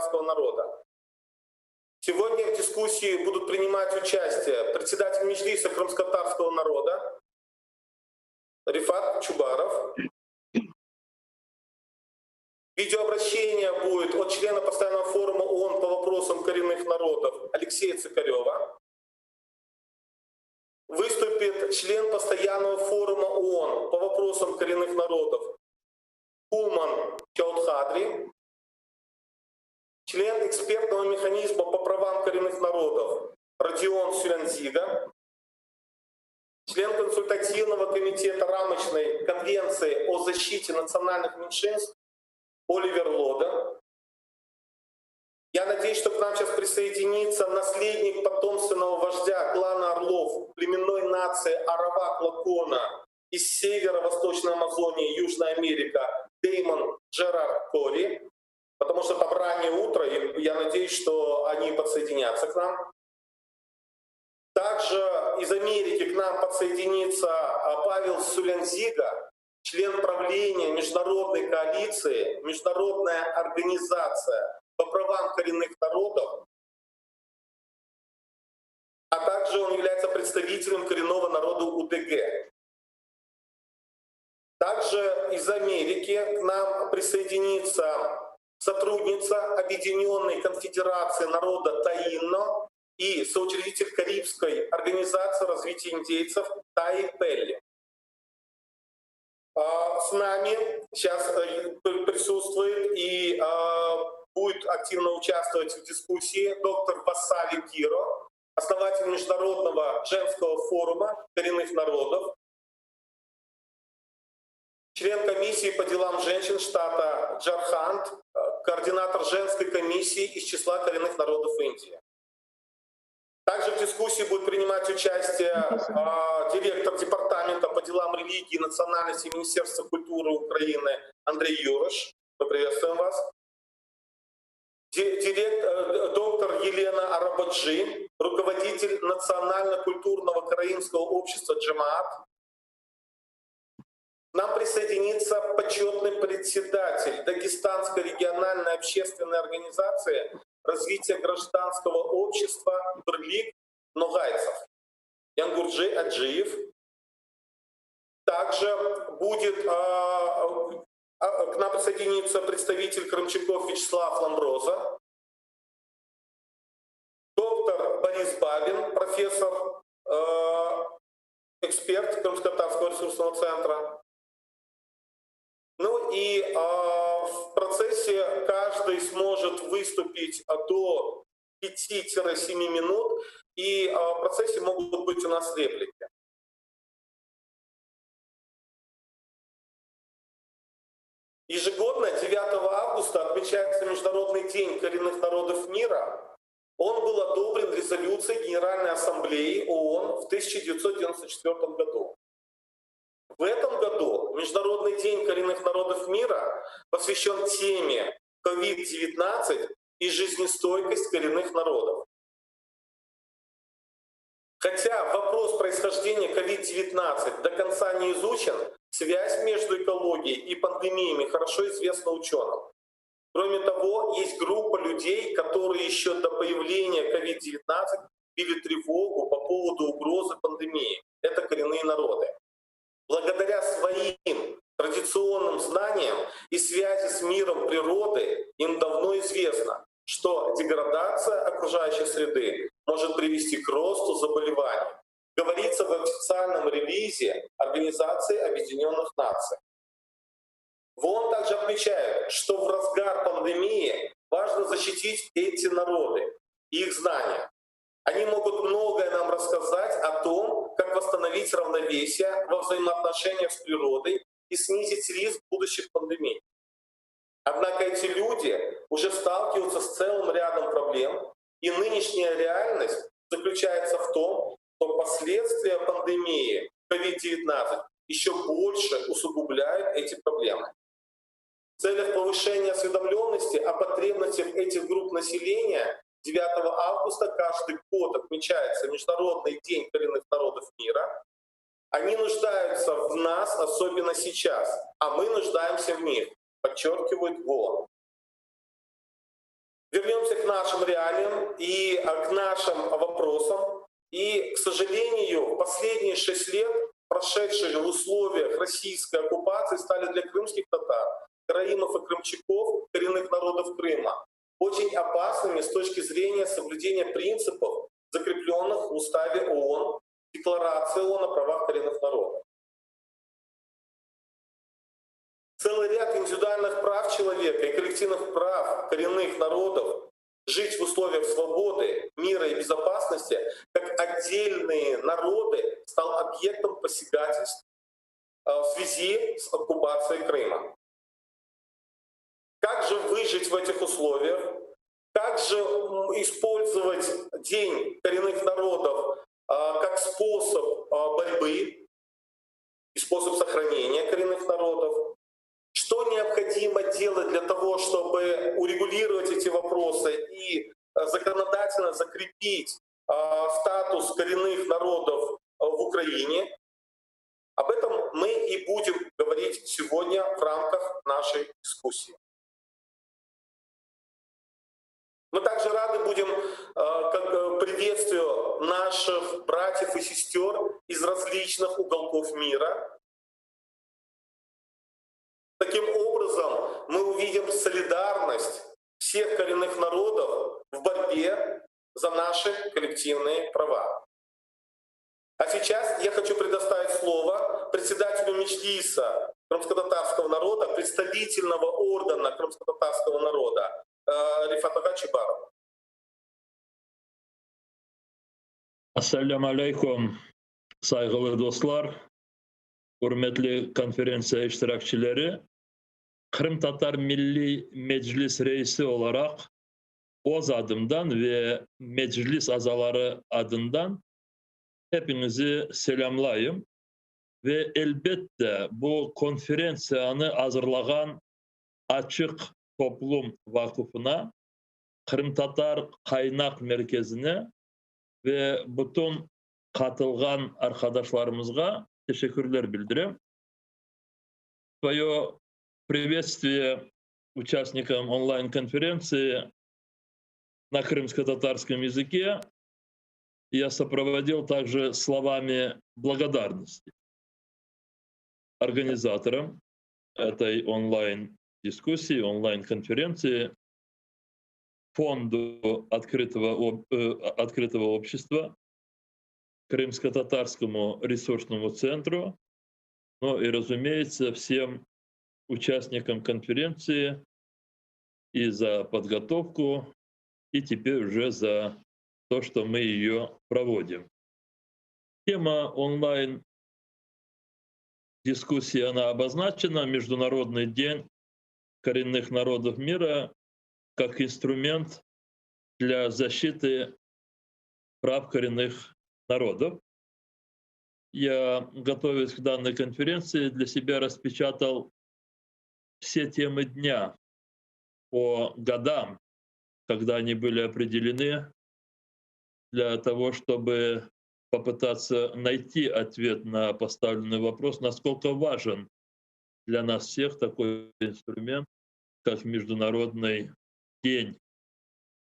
крымско-татарского народа. Сегодня в дискуссии будут принимать участие председатель Меджлиса крымско-татарского народа Рефат Чубаров. Видеообращение будет от члена Постоянного форума ООН по вопросам коренных народов Алексея Цыкарева. Выступит член Постоянного форума ООН по вопросам коренных народов Кулман Чаудхадри, член экспертного механизма по правам коренных народов Родион Сюлянзига, член консультативного комитета рамочной конвенции о защите национальных меньшинств Оливер Лода. Я надеюсь, что к нам сейчас присоединится наследник потомственного вождя клана Орлов, племенной нации Аравак Лакона из северо-восточной Амазонии, Южная Америка, Деймон Джерард Кори, потому что там раннее утро, и я надеюсь, что они подсоединятся к нам. Также из Америки к нам подсоединится Павел Сулянзига, член правления Международной коалиции, Международная организация по правам коренных народов, а также он является представителем коренного народа УДГ. Также из Америки к нам присоединится сотрудница Объединенной конфедерации народа Таино и соучредитель Карибской организации развития индейцев Таи Пелли. С нами сейчас присутствует и будет активно участвовать в дискуссии доктор Васали Киро, основатель Международного женского форума коренных народов, член комиссии по делам женщин штата Джарханд, координатор женской комиссии из числа коренных народов Индии. Также в дискуссии будет принимать участие директор Департамента по делам религии и национальности Министерства культуры Украины Андрей Юрош. Мы приветствуем вас. Доктор Елена Арабаджи, руководитель Национально-культурного караимского общества «Джамаат». К нам присоединится почетный председатель Дагестанской региональной общественной организации развития гражданского общества Берлик Ногайцев Янгурджи Аджиев. Также к нам присоединится представитель крымчаков Вячеслав Ламброза, доктор Борис Бабин, профессор, эксперт Крымско-Татарского ресурсного центра. В процессе каждый сможет выступить до 5-7 минут, и в процессе могут быть у нас реплики. Ежегодно 9 августа отмечается Международный день коренных народов мира. Он был одобрен резолюцией Генеральной Ассамблеи ООН в 1994 году. В этом году Международный день коренных народов мира посвящен теме COVID-19 и жизнестойкость коренных народов. Хотя вопрос происхождения COVID-19 до конца не изучен, связь между экологией и пандемиями хорошо известна ученым. Кроме того, есть группа людей, которые еще до появления COVID-19 били тревогу по поводу угрозы пандемии. Это коренные народы. Благодаря своим традиционным знаниям и связи с миром природы им давно известно, что деградация окружающей среды может привести к росту заболеваний. Говорится в официальном релизе Организации Объединенных Наций. В ООН также отмечают, что в разгар пандемии важно защитить эти народы и их знания. Они могут многое нам рассказать о том, как восстановить равновесие во взаимоотношениях с природой и снизить риск будущих пандемий. Однако эти люди уже сталкиваются с целым рядом проблем, и нынешняя реальность заключается в том, что последствия пандемии COVID-19 еще больше усугубляют эти проблемы. В целях повышения осведомленности о потребностях этих групп населения 9 августа каждый год отмечается Международный день коренных народов мира. Они нуждаются в нас, особенно сейчас, а мы нуждаемся в них, подчеркивает ВОН. Вернемся к нашим реалиям и к нашим вопросам. И, к сожалению, последние 6 лет, прошедшие в условиях российской оккупации, стали для крымских татар, караимов и крымчаков, коренных народов Крыма, очень опасными с точки зрения соблюдения принципов, закрепленных в Уставе ООН, Декларации ООН о правах коренных народов. Целый ряд индивидуальных прав человека и коллективных прав коренных народов жить в условиях свободы, мира и безопасности, как отдельные народы, стал объектом посягательств в связи с оккупацией Крыма. Как же выжить в этих условиях? Как же использовать День коренных народов как способ борьбы и способ сохранения коренных народов? Что необходимо делать для того, чтобы урегулировать эти вопросы и законодательно закрепить статус коренных народов в Украине? Об этом мы и будем говорить сегодня в рамках нашей дискуссии. Мы также рады будем как приветствию наших братьев и сестер из различных уголков мира. Таким образом, мы увидим солидарность всех коренных народов в борьбе за наши коллективные права. А сейчас я хочу предоставить слово председателю Меджлиса крымско-татарского народа, представительного органа крымско-татарского народа Рефату Чубарову. Assalâmu aleyküm, sayğılı dostlar, ürmetli konferentsiya iştirakçileri. Qırımtatar Milliy Meclis reisi olaraq öz adımdan ve Meclis azaları adından epiñizni selâmlayım ve elbette bu konferentsiyanı azırlağan Açıq toplum vaqufına, Qırımtatar qaynaq merkezine ve bütün qatılğan arqadaşlarımızğa teşekkürler bildirem. Свое приветствие участникам онлайн-конференции на крымско-татарском языке я сопроводил также словами благодарности организаторам этой онлайн-дискуссии, онлайн-конференции, Фонду открытого общества, Крымско-татарскому ресурсному центру, ну и, разумеется, всем участникам конференции и за подготовку, и теперь уже за то, что мы ее проводим. Тема онлайн дискуссии, она обозначена: Международный день коренных народов мира как инструмент для защиты прав коренных народов. Я, готовясь к данной конференции, для себя распечатал все темы дня по годам, когда они были определены, для того, чтобы попытаться найти ответ на поставленный вопрос, насколько важен для нас всех такой инструмент, как Международный день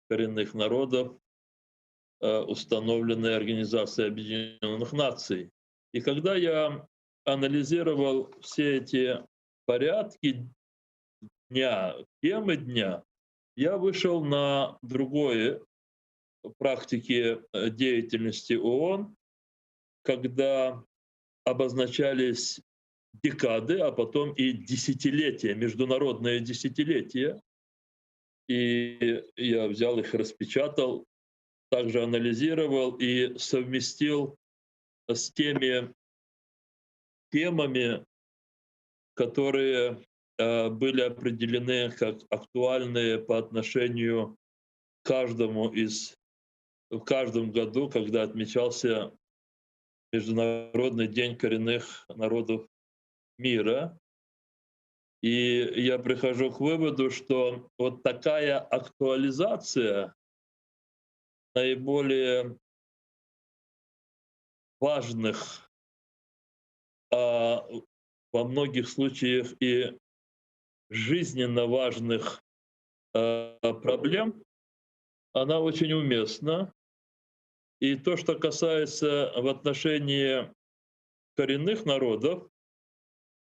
коренных народов, установленный Организацией Объединенных Наций. И когда я анализировал все эти порядки дня, темы дня, я вышел на другое практике деятельности ООН, когда обозначались декады, а потом и десятилетия, международные десятилетия. И я взял их, распечатал, также анализировал и совместил с теми темами, которые были определены как актуальные по отношению к каждому из в каждом году, когда отмечался Международный день коренных народов мира. И я прихожу к выводу, что вот такая актуализация наиболее важных, а во многих случаях и жизненно важных проблем. Она очень уместна. И то, что касается в отношении коренных народов,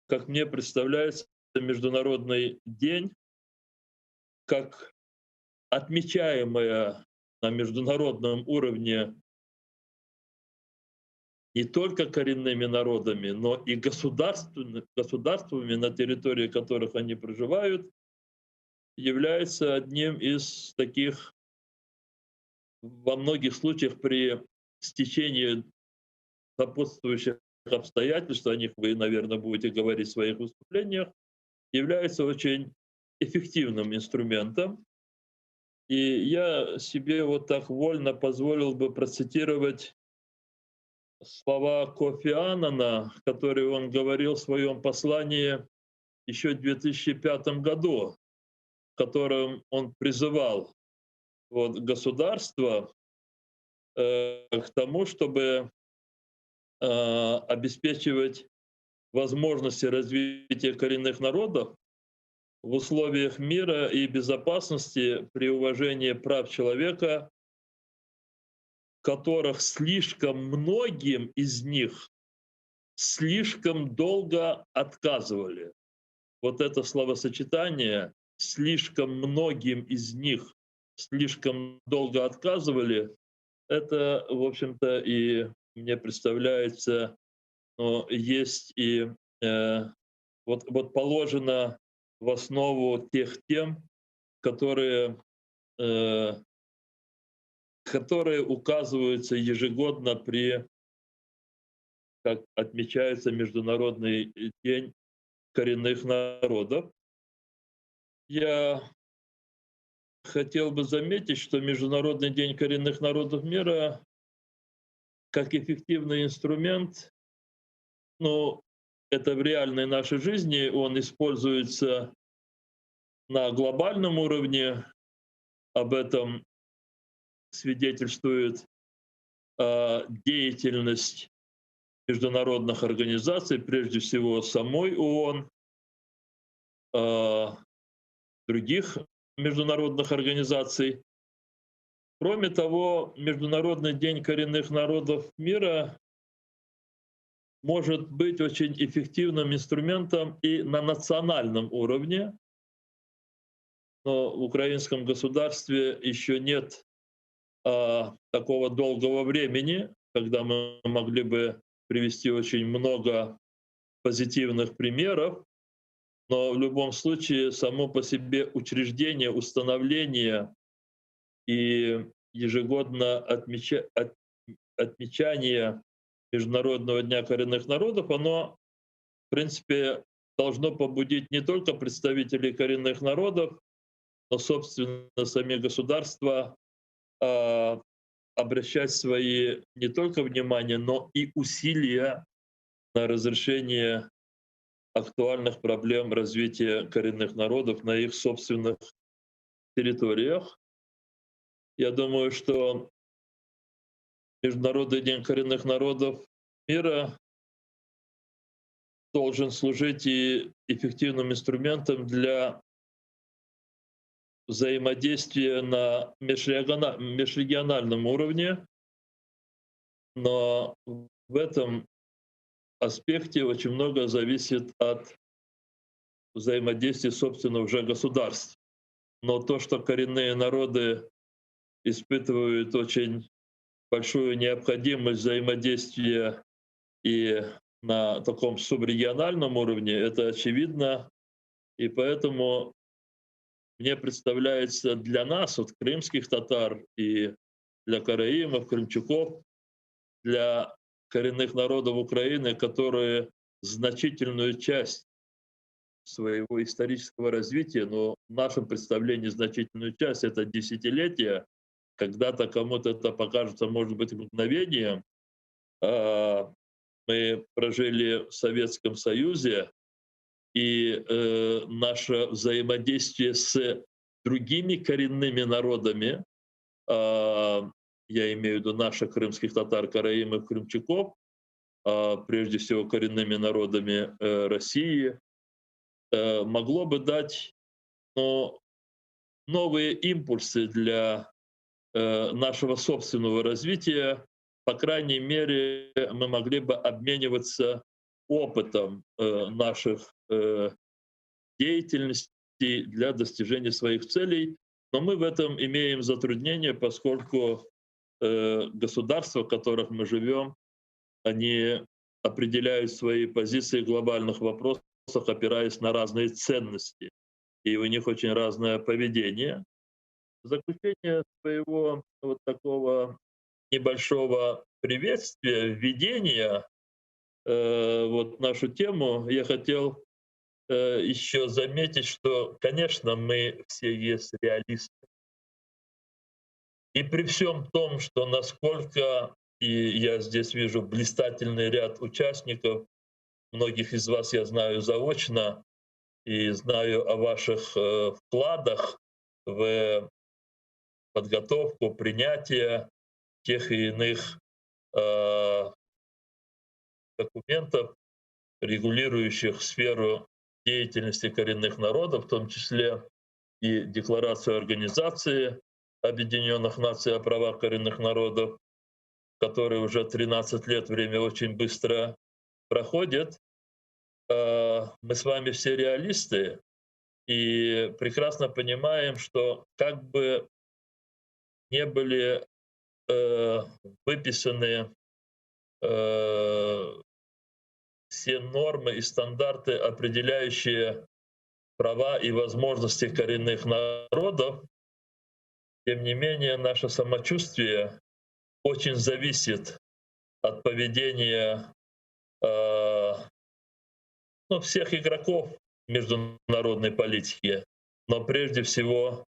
как мне представляется, Международный день, как отмечаемое на международном уровне не только коренными народами, но и государствами, на территории которых они проживают, является одним из таких, во многих случаях при стечении сопутствующих обстоятельств, о них вы, наверное, будете говорить в своих выступлениях, является очень эффективным инструментом. И я себе вот так вольно позволил бы процитировать слова Кофи Аннана, которые он говорил в своем послании еще в 2005 году, в котором он призывал государство к тому, чтобы обеспечивать возможности развития коренных народов в условиях мира и безопасности при уважении прав человека, которых слишком многим из них слишком долго отказывали. Вот это словосочетание «слишком многим из них слишком долго отказывали», это, в общем-то, и мне представляется, но есть и положено в основу тех тем, которые указываются ежегодно при, как отмечается, Международный день коренных народов. Я хотел бы заметить, что Международный день коренных народов мира как эффективный инструмент, это в реальной нашей жизни, он используется на глобальном уровне, об этом свидетельствует деятельность международных организаций, прежде всего самой ООН, других международных организаций. Кроме того, Международный день коренных народов мира может быть очень эффективным инструментом и на национальном уровне. Но в украинском государстве еще нет такого долгого времени, когда мы могли бы привести очень много позитивных примеров. Но в любом случае само по себе учреждение, установление и ежегодно отмечание Международного дня коренных народов, оно, в принципе, должно побудить не только представителей коренных народов, но, собственно, сами государства обращать свои не только внимание, но и усилия на разрешение актуальных проблем развития коренных народов на их собственных территориях. Я думаю, что Международный день коренных народов мира должен служить и эффективным инструментом для взаимодействия на межрегиональном уровне, но в этом аспекте очень много зависит от взаимодействия, собственно, уже государств. Но то, что коренные народы испытывают очень большую необходимость взаимодействия и на таком субрегиональном уровне, это очевидно. И поэтому мне представляется, для нас, крымских татар и для караимов, крымчаков, для коренных народов Украины, которые значительную часть своего исторического развития, но в нашем представлении значительную часть — это десятилетия, когда-то кому-то это покажется, может быть, мгновением. Мы прожили в Советском Союзе, и наше взаимодействие с другими коренными народами, я имею в виду наших крымских татар, караимов, крымчаков, прежде всего коренными народами России, могло бы дать, новые импульсы для нашего собственного развития. По крайней мере, мы могли бы обмениваться опытом наших деятельностей для достижения своих целей. Но мы в этом имеем затруднения, поскольку государства, в которых мы живем, они определяют свои позиции в глобальных вопросах, опираясь на разные ценности. И у них очень разное поведение. В заключение своего вот такого небольшого приветствия, введения вот нашу тему, я хотел еще заметить, что, конечно, мы все есть реалисты. И при всем том, что насколько, и я здесь вижу блистательный ряд участников, многих из вас я знаю заочно и знаю о ваших вкладах в подготовку, принятие тех и иных документов, регулирующих сферу деятельности коренных народов, в том числе и Декларацию Организации Объединенных Наций о правах коренных народов, которой уже 13 лет, время очень быстро проходит. Мы с вами все реалисты и прекрасно понимаем, что как бы не были выписаны все нормы и стандарты, определяющие права и возможности коренных народов, тем не менее наше самочувствие очень зависит от поведения всех игроков международной политики, но прежде всего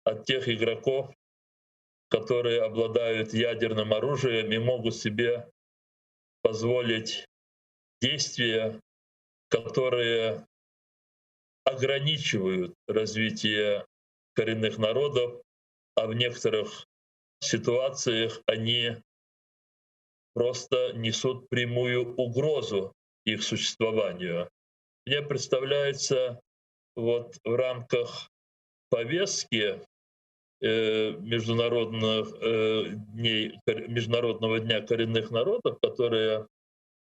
от тех игроков, которые обладают ядерным оружием и могут себе позволить действия, которые ограничивают развитие коренных народов, а в некоторых ситуациях они просто несут прямую угрозу их существованию. Мне представляется, в рамках повестки Международного дня коренных народов, которые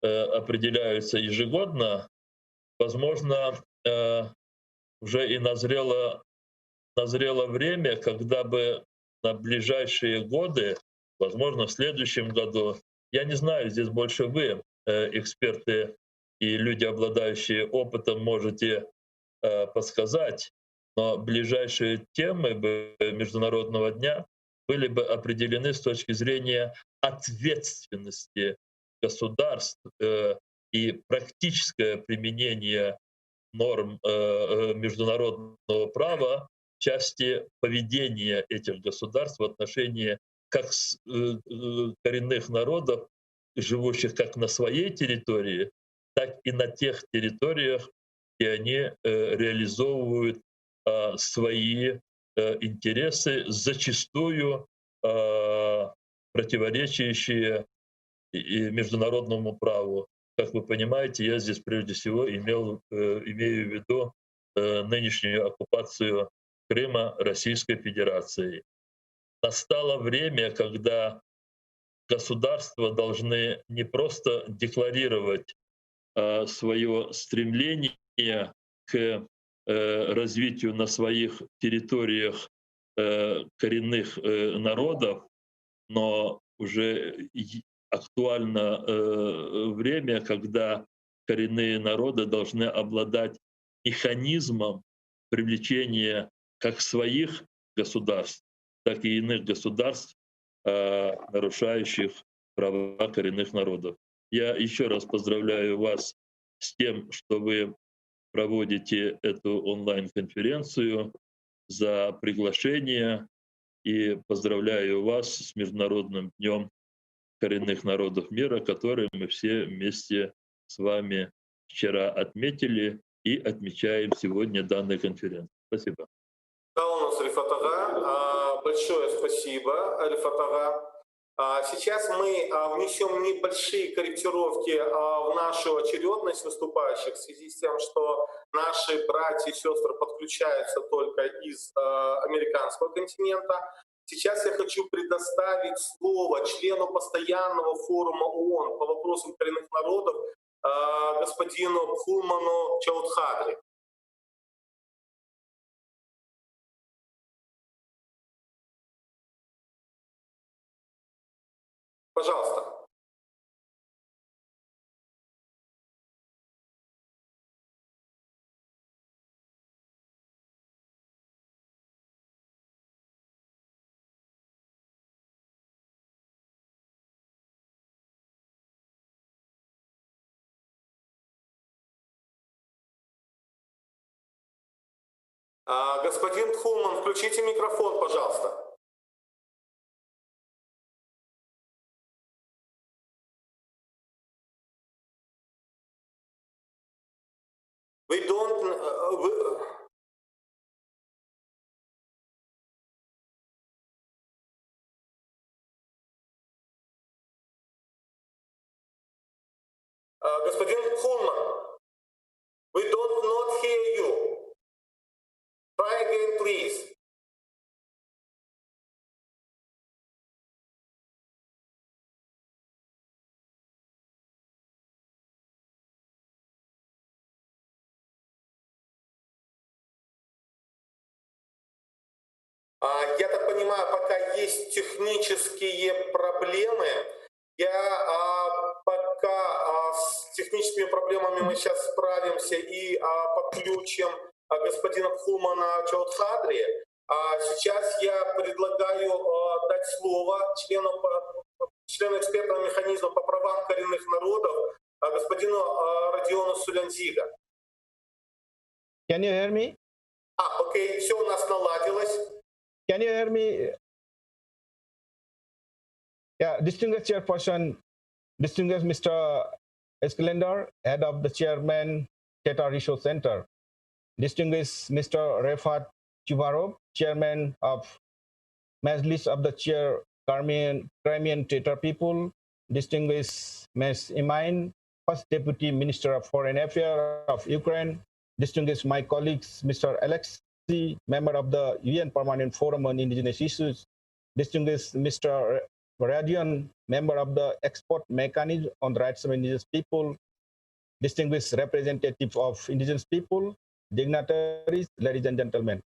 определяются ежегодно, возможно, уже и назрело время, когда бы на ближайшие годы, возможно, в следующем году, я не знаю, здесь больше вы, эксперты и люди, обладающие опытом, можете подсказать, но ближайшие темы бы Международного дня были бы определены с точки зрения ответственности государств и практическое применение норм международного права в части поведения этих государств в отношении как коренных народов, живущих как на своей территории, так и на тех территориях, где они реализовывают свои интересы, зачастую противоречащие и международному праву. Как вы понимаете, я здесь прежде всего имею в виду нынешнюю оккупацию Крыма Российской Федерацией. Настало время, когда государства должны не просто декларировать свое стремление к развитию на своих территориях коренных народов, но уже актуально время, когда коренные народы должны обладать механизмом привлечения как своих государств, так и иных государств, нарушающих права коренных народов. Я еще раз поздравляю вас с тем, что вы проводите эту онлайн-конференцию, за приглашение, и поздравляю вас с Международным днем коренных народов мира, который мы все вместе с вами вчера отметили и отмечаем сегодня данной конференции. Спасибо. Рифат ağa. Большое спасибо, Рифат ağa. Сейчас мы внесем небольшие корректировки в нашу очередность выступающих в связи с тем, что наши братья и сестры подключаются только из американского континента. Сейчас я хочу предоставить слово члену постоянного форума ООН по вопросам коренных народов господину Пхулману Чаудхари. Пожалуйста. Господин Пхулман, включите микрофон, пожалуйста. We don't... We, Господин Пхулман, we don't not hear you. Try again, please. Я так понимаю, пока есть технические проблемы. Я пока с техническими проблемами мы сейчас справимся и подключим господина Пхулмана Чаудхари. Сейчас я предлагаю дать слово члену экспертного механизма по правам коренных народов господину Родиону Сулянзига. Can you hear me? А, окей, все у нас наладилось. Can you hear me? Yeah, distinguished chairperson, distinguished Mr. Esklender, head of the chairman, Tatar Resource Center, distinguished Mr. Refat Chubarov, chairman of Majlis of the Chair Crimean Tatar People, distinguished Ms. Imain, first Deputy Minister of Foreign Affairs of Ukraine, distinguished my colleagues, Mr. Alexei, member of the UN Permanent Forum on Indigenous Issues, distinguished Mr. Radion, member of the Expert Mechanism on the Rights of Indigenous People, distinguished representative of Indigenous people, dignitaries, ladies and gentlemen.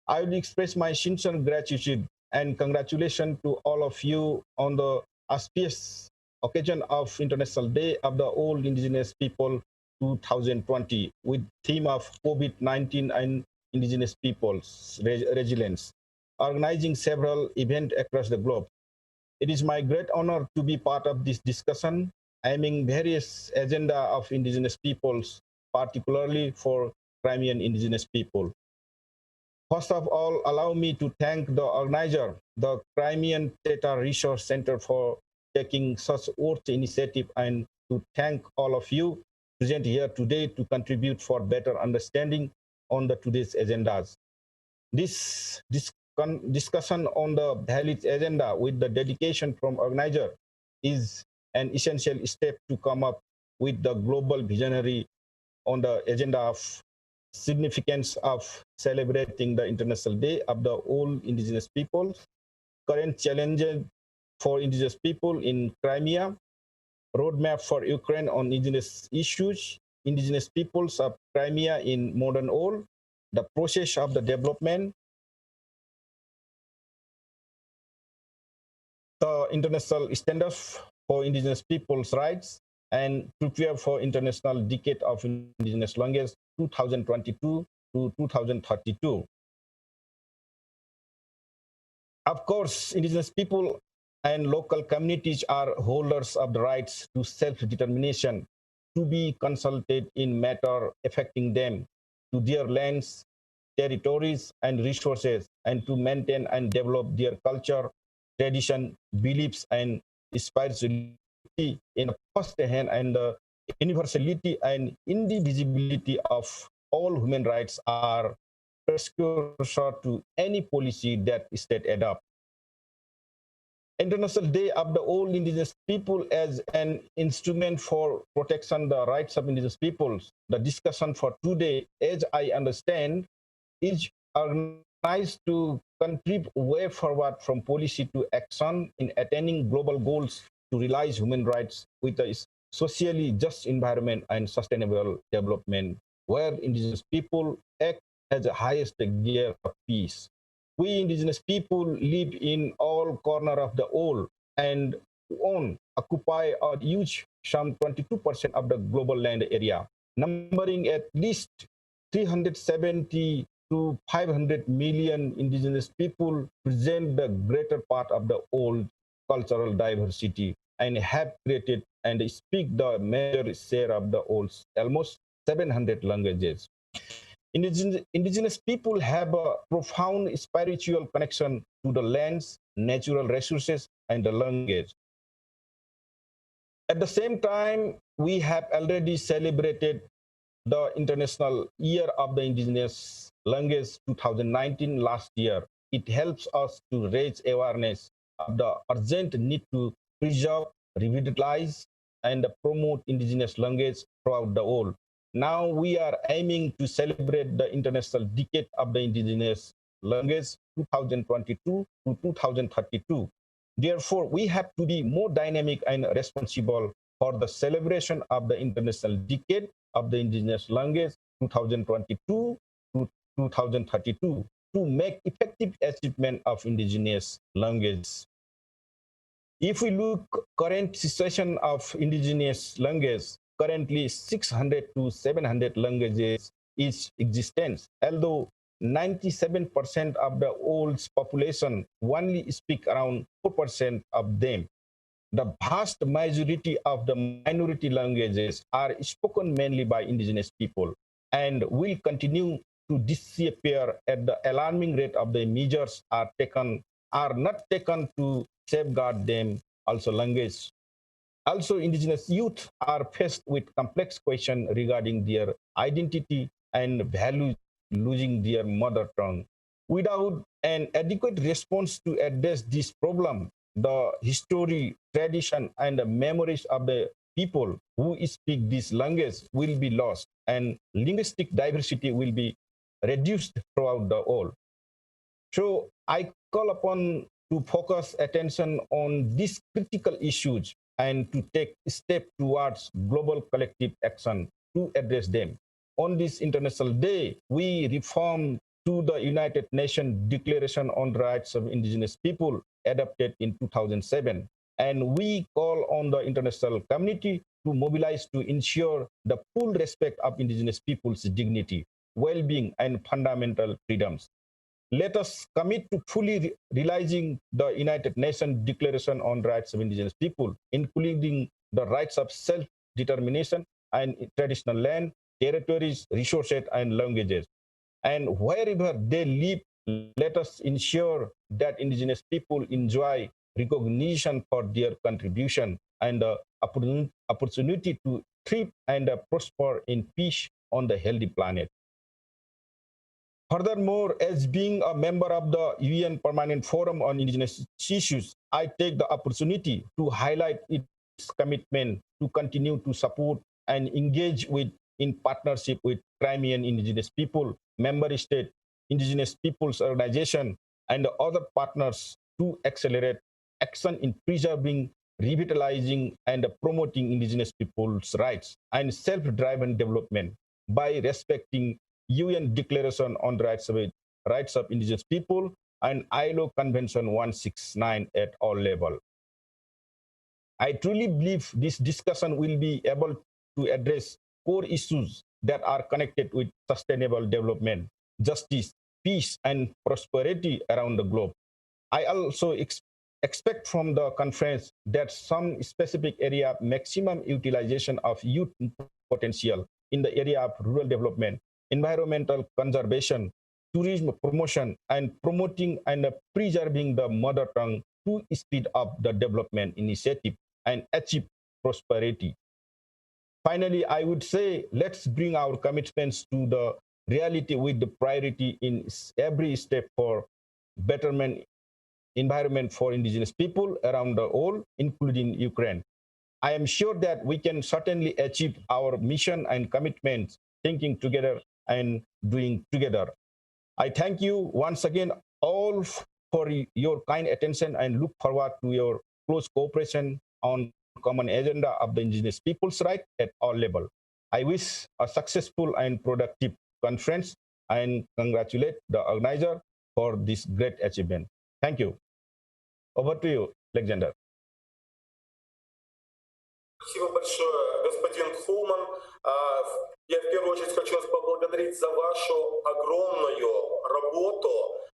I will express my sincere gratitude and congratulations to all of you on the auspicious occasion of International Day of the All Indigenous People 2020 with theme of COVID-19 and Indigenous Peoples Resilience, organizing several events across the globe. It is my great honor to be part of this discussion, aiming various agenda of Indigenous peoples, particularly for Crimean Indigenous people. First of all, allow me to thank the organizer, the Crimean Tatar Resource Center, for taking such worthy initiative, and to thank all of you present here today to contribute for better understanding on the today's agendas. This discussion on the valid agenda with the dedication from organizer is an essential step to come up with the global visionary on the agenda of significance of celebrating the International Day of the All Indigenous Peoples, current challenges for Indigenous people in Crimea, roadmap for Ukraine on Indigenous issues, Indigenous peoples of Crimea in modern world, the process of the development, the international standards for Indigenous peoples' rights, and prepare for International Decade of Indigenous Language 2022 to 2032. Of course, Indigenous people and local communities are holders of the rights to self-determination, to be consulted in matter affecting them, to their lands, territories, and resources, and to maintain and develop their culture, tradition, beliefs, and spirituality in the first hand, and the universality and indivisibility of all human rights are precursor to any policy that state adopt. International Day of the All Indigenous People as an instrument for protection the rights of Indigenous peoples. The discussion for today, as I understand, is organized organized to contribute way forward from policy to action in attaining global goals to realize human rights with a socially just environment and sustainable development where indigenous people act as the highest gear of peace. We indigenous people live in all corner of the world and own, occupy or use some 22% of the global land area, numbering at least 370 to 500 million indigenous people present the greater part of the old cultural diversity and have created and speak the major share of the old almost 700 languages. Indigenous people have a profound spiritual connection to the lands, natural resources, and the language. At the same time, we have already celebrated the International Year of the Indigenous Language 2019 last year. It helps us to raise awareness of the urgent need to preserve, revitalize, and promote indigenous language throughout the world. Now we are aiming to celebrate the International Decade of the Indigenous Language 2022 to 2032. Therefore, we have to be more dynamic and responsible for the celebration of the International Decade of the Indigenous Language 2022 to 2032 to make effective achievement of indigenous language. If we look current situation of indigenous language, currently 600 to 700 languages is existence, although 97% of the world's population only speak around 4% of them. The vast majority of the minority languages are spoken mainly by indigenous people and will continue to disappear at the alarming rate of the measures are taken are not taken to safeguard them, also language. Also, indigenous youth are faced with complex questions regarding their identity and values, losing their mother tongue. Without an adequate response to address this problem, the history, tradition, and the memories of the people who speak this language will be lost, and linguistic diversity will be reduced throughout the world. So I call upon to focus attention on these critical issues and to take step towards global collective action to address them. On this International Day, we reform to the United Nations Declaration on the Rights of Indigenous People adopted in 2007. And we call on the international community to mobilize to ensure the full respect of indigenous people's dignity, well-being, and fundamental freedoms. Let us commit to fully realizing the United Nations Declaration on Rights of Indigenous People, including the rights of self-determination and traditional land, territories, resources, and languages. And wherever they live, let us ensure that indigenous people enjoy recognition for their contribution and the opportunity to thrive and prosper in peace on the healthy planet. Furthermore, as being a member of the UN Permanent Forum on Indigenous Issues, I take the opportunity to highlight its commitment to continue to support and engage with in partnership with Crimean indigenous people, member state, indigenous peoples organization, and other partners to accelerate action in preserving, revitalizing, and promoting indigenous peoples' rights and self-driven development by respecting UN Declaration on the Rights of Indigenous People and ILO Convention 169 at all levels. I truly believe this discussion will be able to address core issues that are connected with sustainable development, justice, peace, and prosperity around the globe. I also expect from the conference that some specific area of maximum utilization of youth potential in the area of rural development, environmental conservation, tourism promotion, and promoting and preserving the mother tongue to speed up the development initiative and achieve prosperity. Finally, I would say, let's bring our commitments to the reality with the priority in every step for betterment environment for indigenous people around the world, including Ukraine. I am sure that we can certainly achieve our mission and commitments, thinking together and doing together. I thank you once again all for your kind attention and look forward to your close cooperation on common agenda of the indigenous people's right at all level. I wish a successful and productive conference and congratulate the organizer for this great achievement. Thank you. Over to you, Alexander. Спасибо большое, господин Хулман. Я в первую очередь хочу вас поблагодарить за вашу огромную работу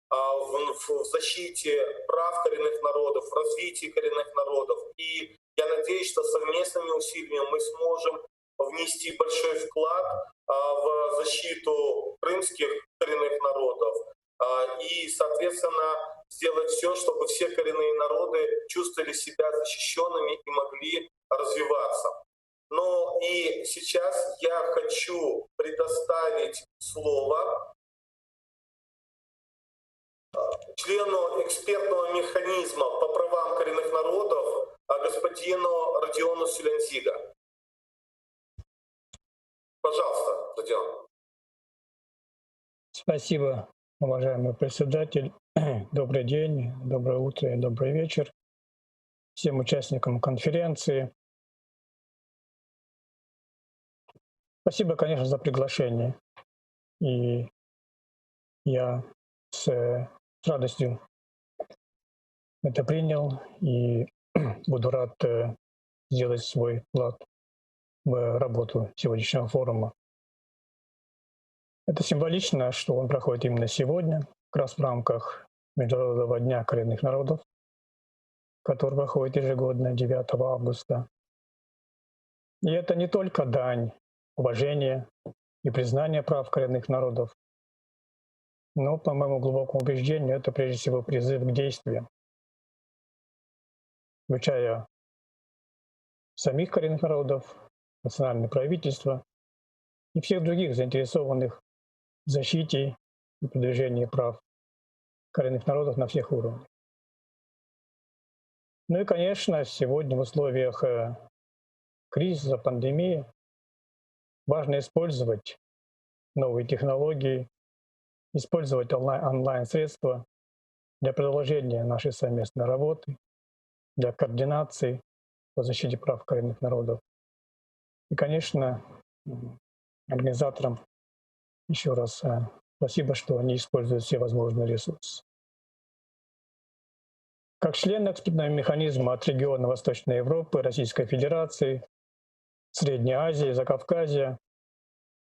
в защите прав коренных народов, в развитии коренных народов. И я надеюсь, что совместными усилиями мы сможем внести большой вклад в защиту крымских коренных народов и, соответственно, сделать все, чтобы все коренные народы чувствовали себя защищенными и могли развиваться. Но и сейчас я хочу предоставить слово члену экспертного механизма по правам коренных народов господину Родиону Сюлянзига. Пожалуйста, Родион. Спасибо, уважаемый председатель. Добрый день, доброе утро и добрый вечер всем участникам конференции. Спасибо, конечно, за приглашение. И я с радостью это принял и буду рад сделать свой вклад в работу сегодняшнего форума. Это символично, что он проходит именно сегодня, как раз в рамках Международного дня коренных народов, который проходит ежегодно 9 августа. И это не только дань уважения и признания прав коренных народов, но, по моему глубокому убеждению, это прежде всего призыв к действиям, включая самих коренных народов, национальное правительство и всех других заинтересованных в защите и продвижении прав коренных народов на всех уровнях. Ну и, конечно, сегодня в условиях кризиса, пандемии важно использовать новые технологии, использовать онлайн-средства для продолжения нашей совместной работы, для координации по защите прав коренных народов. И, конечно, организаторам еще раз спасибо, что они используют все возможные ресурсы. Как член экспертного механизма от региона Восточной Европы, Российской Федерации, Средней Азии, Закавказья,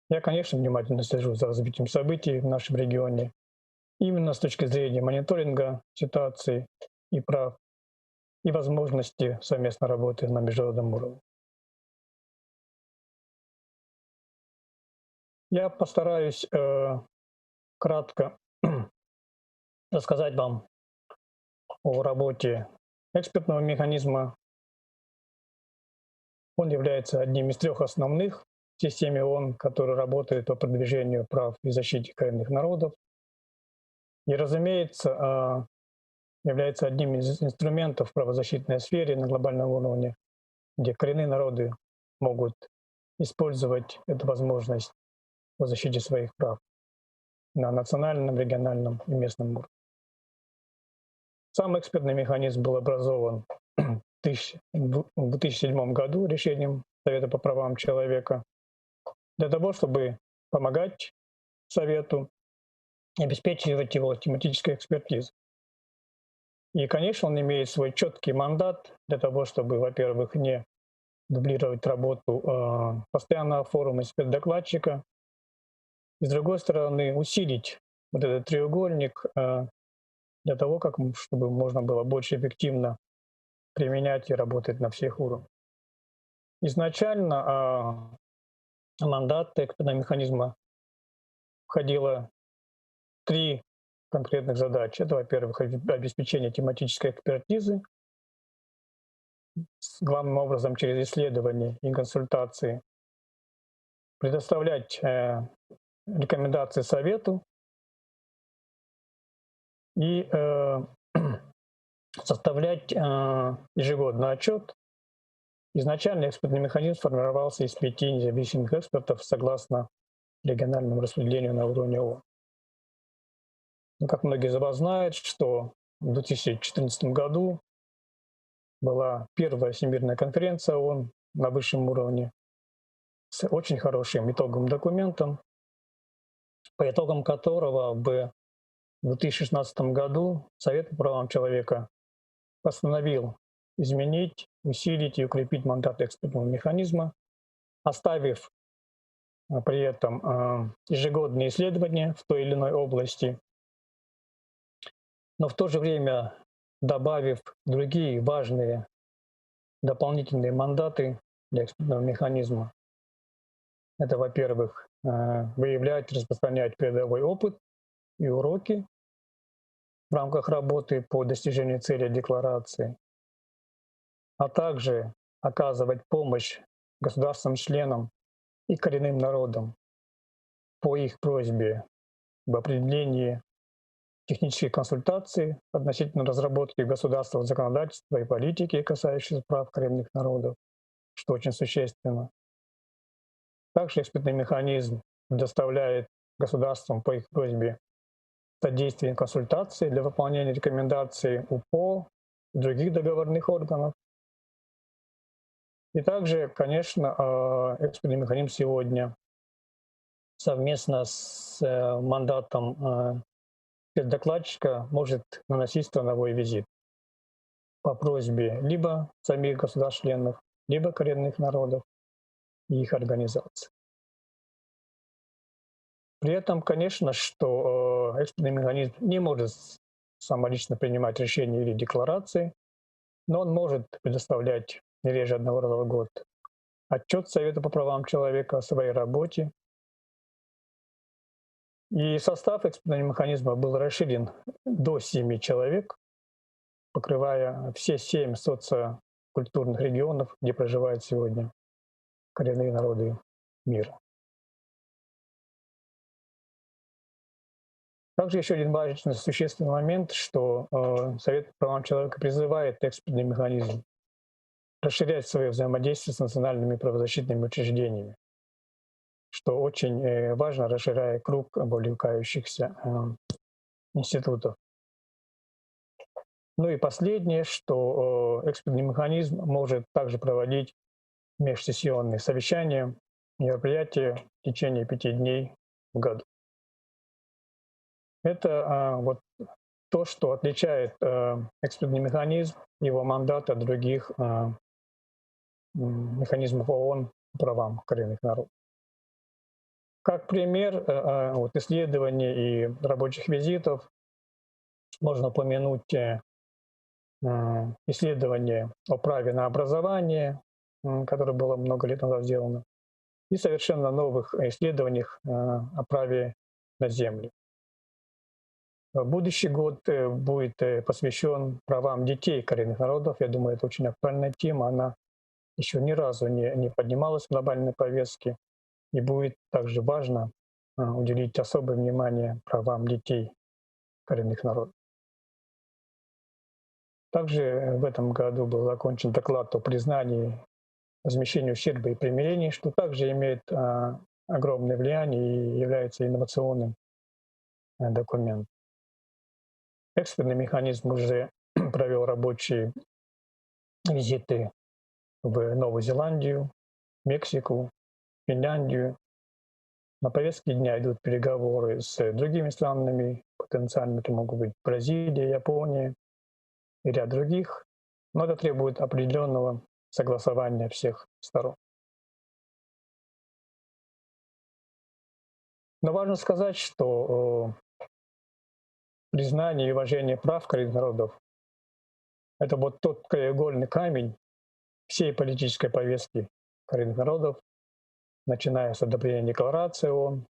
я, конечно, внимательно слежу за развитием событий в нашем регионе, именно с точки зрения мониторинга ситуации и прав, и возможности совместной работы на международном уровне. Я постараюсь кратко рассказать вам о работе экспертного механизма. Он является одним из трех основных в системе ООН, который работает по продвижению прав и защите коренных народов. И, разумеется, является одним из инструментов в правозащитной сфере на глобальном уровне, где коренные народы могут использовать эту возможность по защите своих прав на национальном, региональном и местном уровне. Сам экспертный механизм был образован в 2007 году решением Совета по правам человека для того, чтобы помогать Совету и обеспечивать его тематической экспертизой. И, конечно, он имеет свой четкий мандат для того, чтобы, во-первых, не дублировать работу постоянного форума эксперт-докладчика, и, с другой стороны, усилить вот этот треугольник для того, чтобы можно было больше эффективно применять и работать на всех уровнях. Изначально мандат экспертного механизма входило три конкретных задачи. Это, во-первых, обеспечение тематической экспертизы, главным образом через исследования и консультации, предоставлять рекомендации Совету и составлять ежегодный отчет. Изначально экспертный механизм формировался из 5 независимых экспертов согласно региональному распределению на уровне ООН. Ну, как многие из вас знают, что в 2014 году была первая Всемирная конференция ООН на высшем уровне с очень хорошим итоговым документом, по итогам которого в 2016 году Совет по правам человека постановил изменить, усилить и укрепить мандат экспертного механизма, оставив при этом ежегодные исследования в той или иной области, но в то же время добавив другие важные дополнительные мандаты для экспертного механизма. Это, во-первых, выявлять, распространять передовой опыт и уроки в рамках работы по достижению цели декларации, а также оказывать помощь государствам-членам и коренным народам по их просьбе в определении технических консультаций относительно разработки государственного законодательства и политики, касающихся прав коренных народов, что очень существенно. Также экспертный механизм предоставляет государствам по их просьбе содействие и консультации для выполнения рекомендаций УПО и других договорных органов. И также, конечно, экспертный механизм сегодня совместно с мандатом докладчика может наносить страновой визит по просьбе либо самих государств-членов, либо коренных народов и их организаций. При этом, конечно, что экспертный механизм не может самолично принимать решения или декларации, но он может предоставлять не реже одного раза в год отчет Совета по правам человека о своей работе. И состав экспертного механизма был расширен до 7 человек, покрывая все 7 социокультурных регионов, где проживают сегодня коренные народы мира. Также еще один важный, существенный момент, что Совет по правам человека призывает экспертный механизм расширять свое взаимодействие с национальными правозащитными учреждениями, что очень важно, расширяя круг вовлекающихся институтов. Ну и последнее, что экспертный механизм может также проводить межсессионные совещания, мероприятия в течение 5 дней в году. Это вот то, что отличает экспертный механизм, его мандат от других механизмов ООН по правам коренных народов. Как пример вот, исследований и рабочих визитов можно упомянуть исследование о праве на образование, которое было много лет назад сделано, и совершенно новых исследованиях о праве на землю. Будущий год будет посвящен правам детей коренных народов. Я думаю, это очень актуальная тема. Она еще ни разу не поднималась в глобальной повестке. И будет также важно уделить особое внимание правам детей коренных народов. Также в этом году был закончен доклад о признании возмещении ущерба и примирении, что также имеет огромное влияние и является инновационным документом. Экспертный механизм уже провел рабочие визиты в Новую Зеландию, Мексику, Финляндию. На повестке дня идут переговоры с другими странами, потенциально это могут быть Бразилия, Япония и ряд других, но это требует определенного согласования всех сторон. Но важно сказать, что признание и уважение прав коренных народов — это вот тот краеугольный камень всей политической повестки коренных народов, начиная с одобрения декларации ООН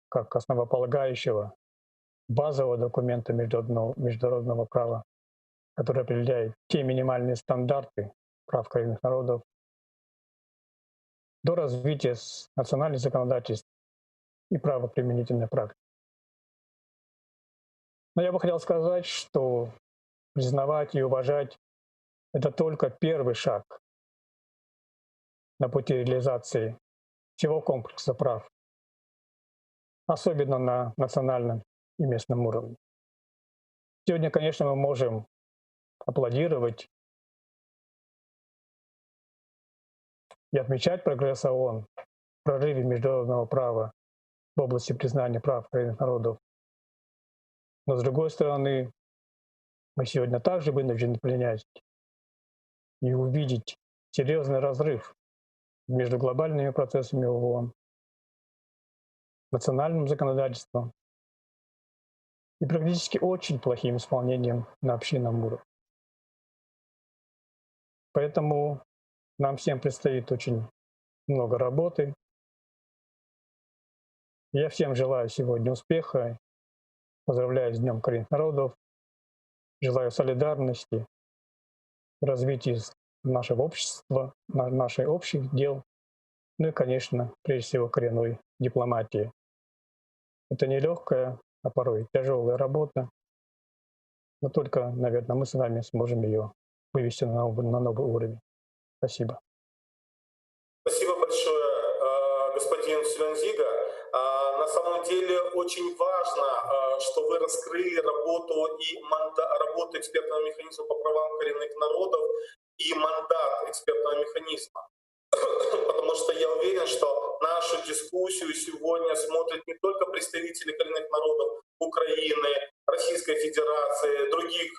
как основополагающего базового документа международного права, который определяет те минимальные стандарты прав коренных народов, до развития национальных законодательств и правоприменительной практики. Но я бы хотел сказать, что признавать и уважать — это только первый шаг на пути реализации всего комплекса прав, особенно на национальном и местном уровне. Сегодня, конечно, мы можем аплодировать и отмечать прогресс ООН в прорыве международного права в области признания прав коренных народов. Но с другой стороны, мы сегодня также вынуждены принять и увидеть серьезный разрыв между глобальными процессами ООН, национальным законодательством и практически очень плохим исполнением на общинном уровне. Поэтому нам всем предстоит очень много работы. Я всем желаю сегодня успеха. Поздравляю с Днем коренных народов. Желаю солидарности, развития нашего общества, наших общих дел, ну и, конечно, прежде всего, коренной дипломатии. Это нелегкая, а порой тяжелая работа, но только, наверное, мы с вами сможем ее вывести на новый уровень. Спасибо. Спасибо большое, господин Сюлянзига. На самом деле очень важно, что вы раскрыли работу и работу экспертного механизма по правам коренных народов и мандат экспертного механизма. Потому что я уверен, что нашу дискуссию сегодня смотрят не только представители коренных народов Украины, Российской Федерации, других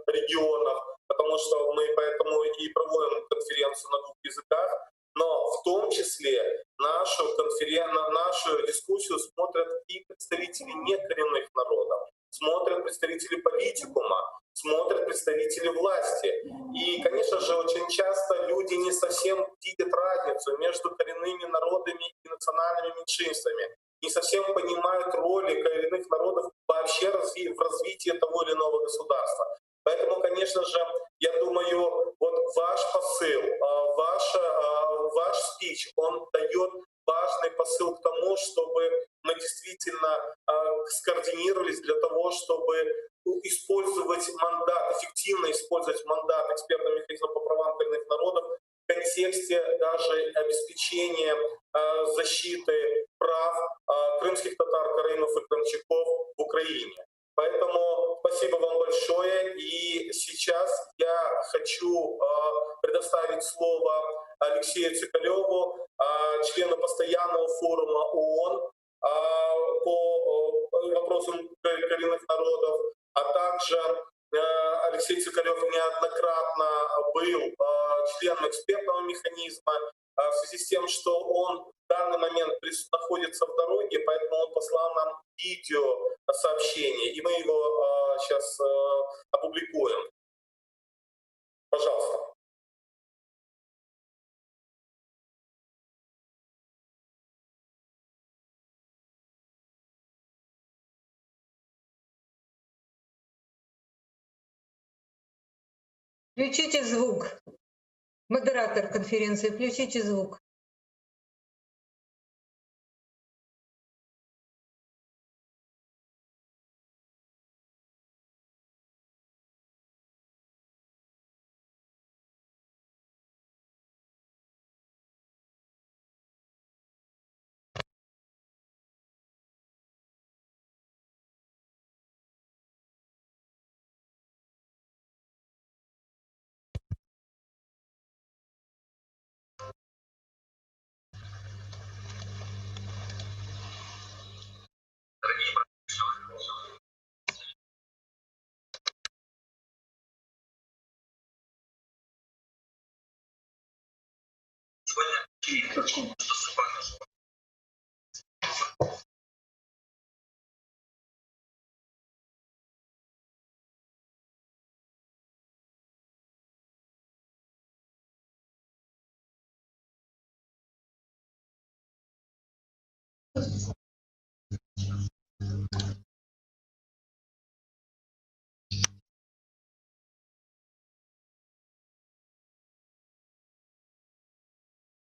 регионов, потому что мы поэтому и проводим конференцию на двух языках, но в том числе нашу дискуссию смотрят и представители некоренных народов, смотрят представители политикума, смотрят представители власти. И, конечно же, очень часто люди не совсем видят разницу между коренными народами и национальными меньшинствами, не совсем понимают роли коренных народов вообще в развитии того или иного государства. Поэтому, конечно же, я думаю, вот ваш посыл, ваш спич, он дает важный посыл к тому, чтобы мы действительно скоординировались для того, чтобы использовать мандат, эффективно использовать мандат экспертного механизма по правам коренных народов в контексте даже обеспечения защиты прав крымских татар, караимов и крымчаков в Украине. Поэтому спасибо вам большое. И сейчас я хочу предоставить слово Алексею Цикалеву, члену постоянного форума ООН по вопросам коренных народов, а также Алексей Цикалев неоднократно был членом экспертного механизма в связи с тем, что он в данный момент находится в дороге, поэтому он послал нам видеосообщение, и мы его сейчас опубликуем. Пожалуйста. Включите звук. Модератор конференции, включите звук.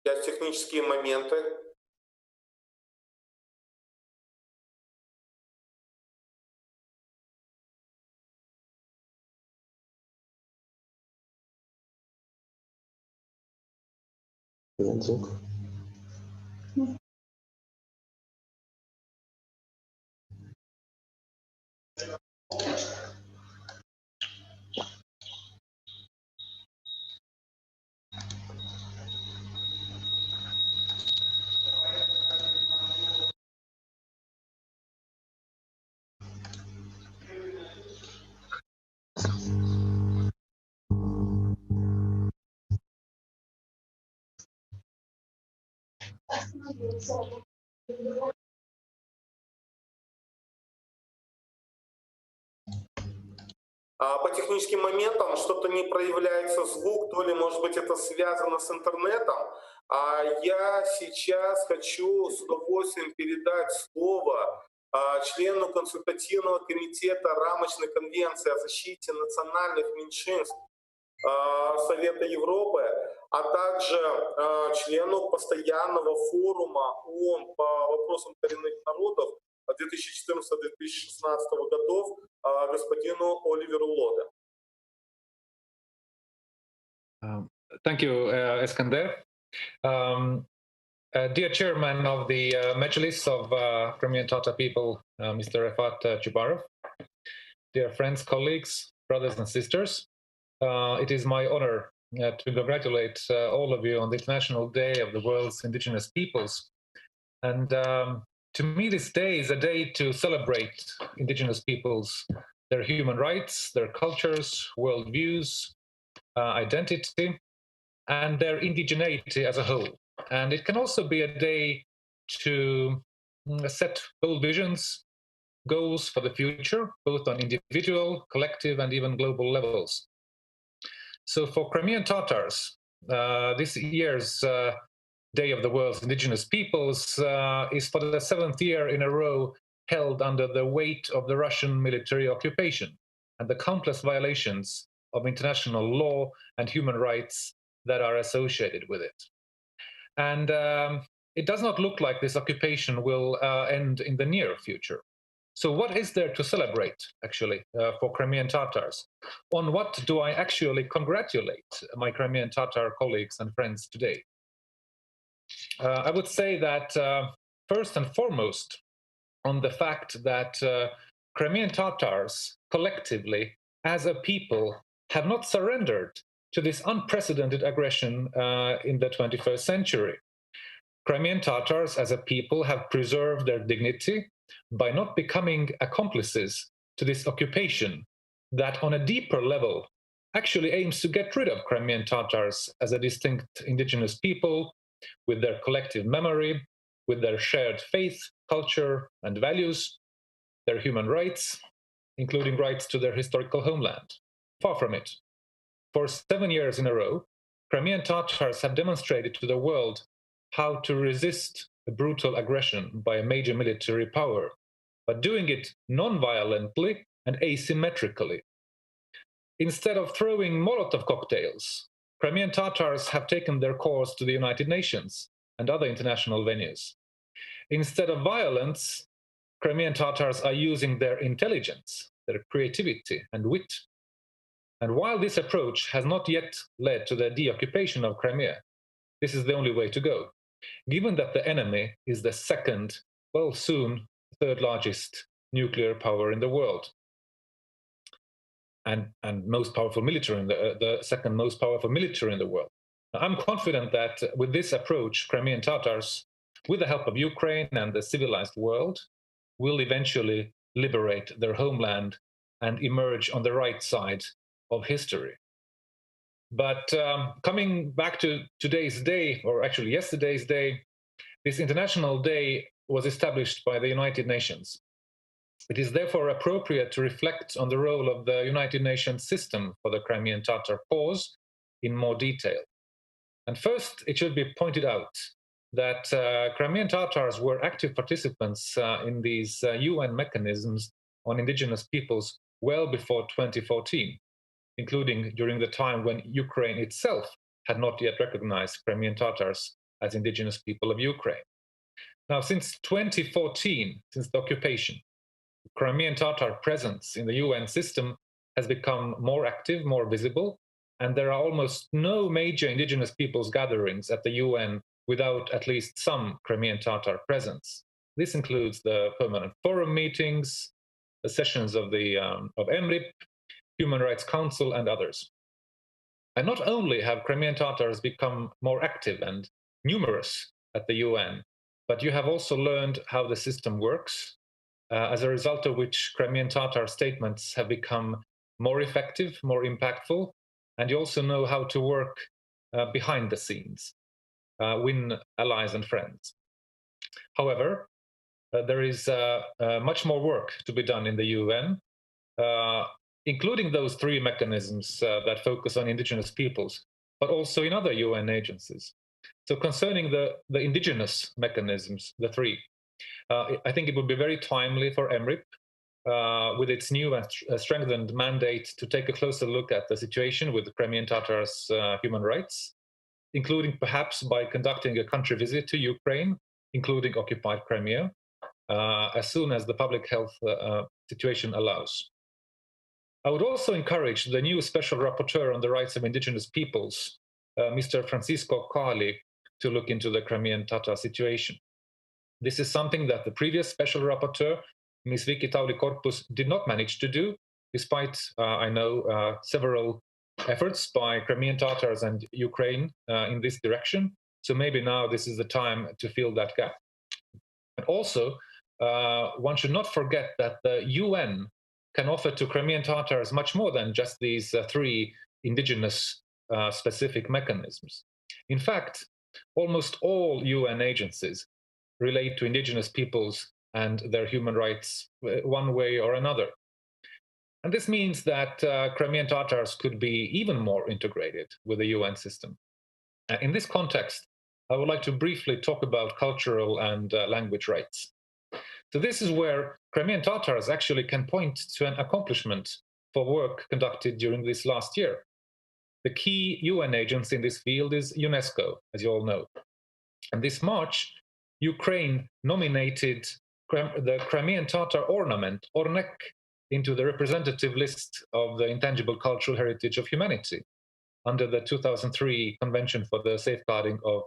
Сейчас технические моменты. Звук. А по техническим моментам что-то не проявляется звук, то ли, может быть, это связано с интернетом. А я сейчас хочу с удовольствием передать слово члену консультативного комитета рамочной конвенции о защите национальных меньшинств Совета Европы, а также члену постоянного форума ООН по вопросам коренных народов 2014-2016 годов господину Оливеру Лоде. Thank you, Eskander. Dear chairman of the Mejlis of Crimean Tatar people, Mr. Refat Chubarov, dear friends, colleagues, brothers and sisters, it is my honor to congratulate all of you on the International Day of the World's Indigenous Peoples. And to me, this day is a day to celebrate indigenous peoples, their human rights, their cultures, worldviews, identity, and their indigeneity as a whole. And it can also be a day to set bold visions, goals for the future, both on individual, collective, and even global levels. So for Crimean Tatars, this year's Day of the World's Indigenous Peoples is for the seventh year in a row held under the weight of the Russian military occupation and the countless violations of international law and human rights that are associated with it. And it does not look like this occupation will end in the near future. So what is there to celebrate, actually, for Crimean Tatars? On what do I actually congratulate my Crimean Tatar colleagues and friends today? I would say that first and foremost, on the fact that Crimean Tatars collectively, as a people, have not surrendered to this unprecedented aggression in the 21st century. Crimean Tatars as a people have preserved their dignity by not becoming accomplices to this occupation that on a deeper level actually aims to get rid of Crimean Tatars as a distinct indigenous people with their collective memory, with their shared faith, culture, and values, their human rights, including rights to their historical homeland. Far from it. For 7 years in a row, Crimean Tatars have demonstrated to the world how to resist a brutal aggression by a major military power, but doing it non-violently and asymmetrically. Instead of throwing Molotov cocktails, Crimean Tatars have taken their cause to the United Nations and other international venues. Instead of violence, Crimean Tatars are using their intelligence, their creativity and wit. And while this approach has not yet led to the deoccupation of Crimea, this is the only way to go, given that the enemy is the second, well, soon, third largest nuclear power in the world. And most powerful military in the second most powerful military in the world. Now, I'm confident that with this approach, Crimean Tatars, with the help of Ukraine and the civilized world, will eventually liberate their homeland and emerge on the right side of history. But coming back to today's day, or actually yesterday's day, this International Day was established by the United Nations. It is therefore appropriate to reflect on the role of the United Nations system for the Crimean Tatar cause in more detail. And first, it should be pointed out that Crimean Tatars were active participants in these UN mechanisms on indigenous peoples well before 2014, including during the time when Ukraine itself had not yet recognized Crimean Tatars as indigenous people of Ukraine. Now, since 2014, since the occupation, Crimean Tatar presence in the UN system has become more active, more visible, and there are almost no major indigenous peoples gatherings at the UN without at least some Crimean Tatar presence. This includes the permanent forum meetings, the sessions of the of EMRIP, Human Rights Council, and others. And not only have Crimean Tatars become more active and numerous at the UN, but you have also learned how the system works, as a result of which Crimean Tatar statements have become more effective, more impactful, and you also know how to work behind the scenes, win allies and friends. However, there is much more work to be done in the UN, including those three mechanisms that focus on indigenous peoples, but also in other UN agencies. So concerning the, the indigenous mechanisms, the three, I think it would be very timely for EMRIP, with its new and strengthened mandate to take a closer look at the situation with the Crimean Tatars' human rights, including perhaps by conducting a country visit to Ukraine, including occupied Crimea, as soon as the public health situation allows. I would also encourage the new special rapporteur on the rights of indigenous peoples, Mr. Francisco Cali, to look into the Crimean Tatar situation. This is something that the previous special rapporteur, Ms. Vicky Tauli-Corpuz, did not manage to do, despite, I know, several efforts by Crimean Tatars and Ukraine in this direction. So maybe now this is the time to fill that gap. And also, one should not forget that the UN can offer to Crimean Tatars much more than just these three indigenous specific mechanisms. In fact, almost all UN agencies relate to indigenous peoples and their human rights one way or another. And this means that Crimean Tatars could be even more integrated with the UN system. In this context, I would like to briefly talk about cultural and language rights. So this is where Crimean Tatars actually can point to an accomplishment for work conducted during this last year. The key UN agency in this field is UNESCO, as you all know. And this March, Ukraine nominated the Crimean Tatar ornament, Ornek, into the representative list of the intangible cultural heritage of humanity under the 2003 Convention for the Safeguarding of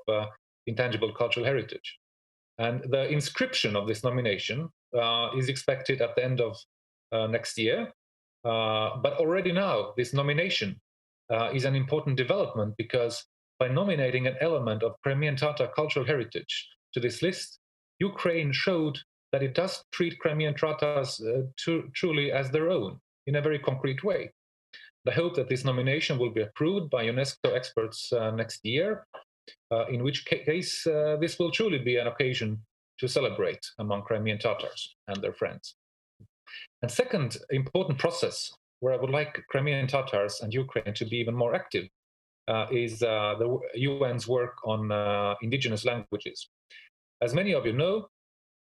Intangible Cultural Heritage. And the inscription of this nomination is expected at the end of next year. But already now, this nomination is an important development because by nominating an element of Crimean Tatar cultural heritage to this list, Ukraine showed that it does treat Crimean Tatars truly as their own in a very concrete way. I hope that this nomination will be approved by UNESCO experts next year, in which case this will truly be an occasion to celebrate among Crimean Tatars and their friends. And second important process where I would like Crimean Tatars and Ukraine to be even more active is the UN's work on indigenous languages. As many of you know,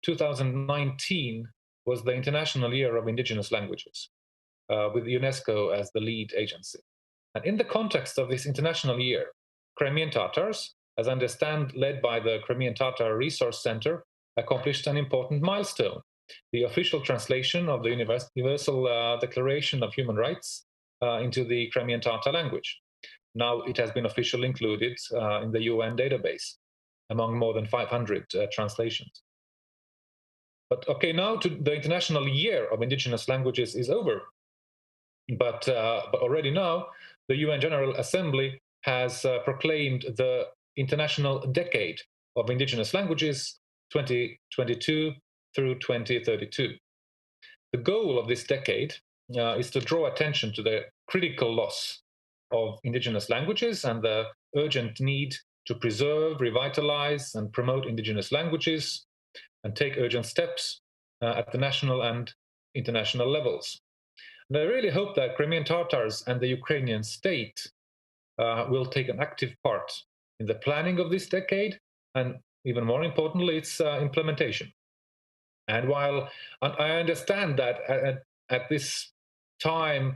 2019 was the International Year of Indigenous Languages, with UNESCO as the lead agency. And in the context of this international year, Crimean Tatars, as I understand, led by the Crimean Tatar Resource Center, accomplished an important milestone, the official translation of the Universal Declaration of Human Rights into the Crimean Tatar language. Now it has been officially included in the UN database, among more than 500 translations. But okay, now to the International Year of Indigenous Languages is over. But already now, the UN General Assembly has proclaimed the International Decade of Indigenous Languages 2022 through 2032. The goal of this decade is to draw attention to the critical loss of indigenous languages and the urgent need to preserve, revitalize, and promote indigenous languages and take urgent steps at the national and international levels. And I really hope that Crimean Tatars and the Ukrainian state will take an active part in the planning of this decade and, even more importantly, its implementation. And while I understand that at this time,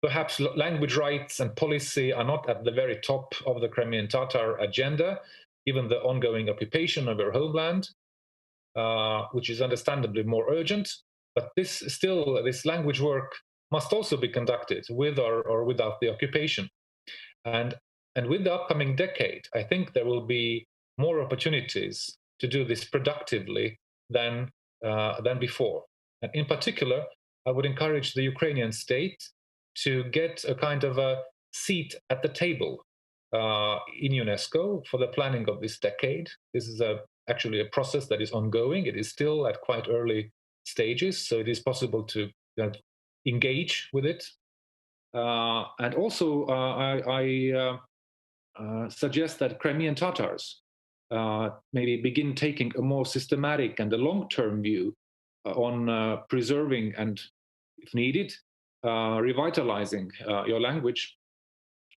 perhaps language rights and policy are not at the very top of the Crimean Tatar agenda, given the ongoing occupation of their homeland, which is understandably more urgent, but this language work must also be conducted with or without the occupation. And with the upcoming decade, I think there will be more opportunities to do this productively than before. And in particular, I would encourage the Ukrainian state to get a kind of a seat at the table in UNESCO for the planning of this decade. This is actually a process that is ongoing. It is still at quite early stages, so it is possible to engage with it. And also, I suggest that Crimean Tatars Maybe begin taking a more systematic and a long-term view on preserving and, if needed, revitalizing your language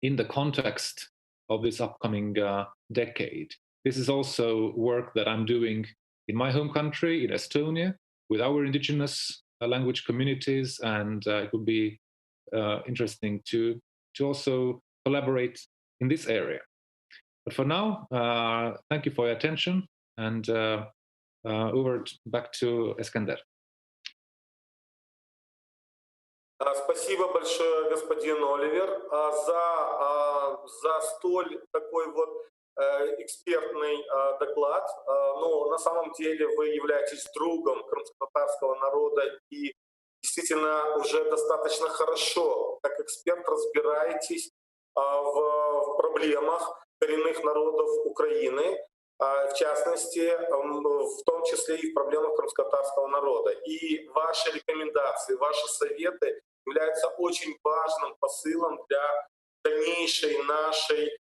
in the context of this upcoming decade. This is also work that I'm doing in my home country, in Estonia, with our indigenous language communities, and it would be interesting to also collaborate in this area. But for now, thank you for your attention, and over back to Eskender. Спасибо большое, господин Оливер, за столь такой вот экспертный доклад. Ну, на самом деле вы являетесь другом крымско-татарского народа и действительно уже достаточно хорошо, как эксперт, разбираетесь в проблемах коренных народов Украины, в частности, в том числе и в проблемах крымско-татарского народа. И ваши рекомендации, ваши советы являются очень важным посылом для дальнейшей нашей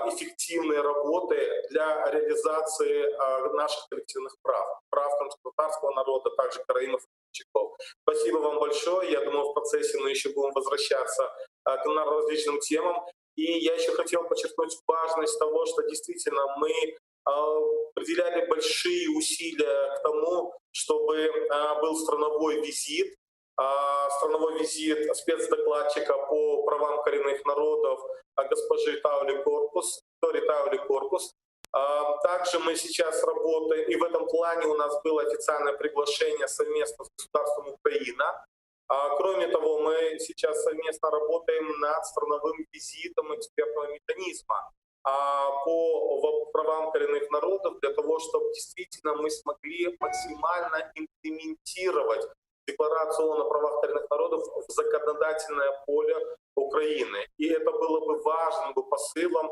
эффективной работы для реализации наших коллективных прав, прав крымско-татарского народа, также караимов и крымчаков. Спасибо вам большое. Я думаю, в процессе мы еще будем возвращаться к различным темам. И я еще хотел подчеркнуть важность того, что действительно мы уделяли большие усилия к тому, чтобы был страновой визит спецдокладчика по правам коренных народов госпожи Таули Корпус, Тори Таули Корпус. Также мы сейчас работаем, и в этом плане у нас было официальное приглашение совместно с государством Украина. Кроме того, мы сейчас совместно работаем над страновым визитом экспертного механизма по правам коренных народов для того, чтобы действительно мы смогли максимально имплементировать Декларацию ООН о правах коренных народов в законодательное поле Украины. И это было бы важным бы посылом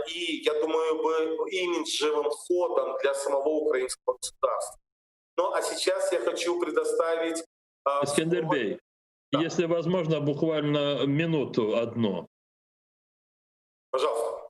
и, я думаю, бы имиджевым ходом для самого украинского государства. Ну а сейчас я хочу предоставить Эскендер да. Если возможно, буквально минуту одну. Пожалуйста.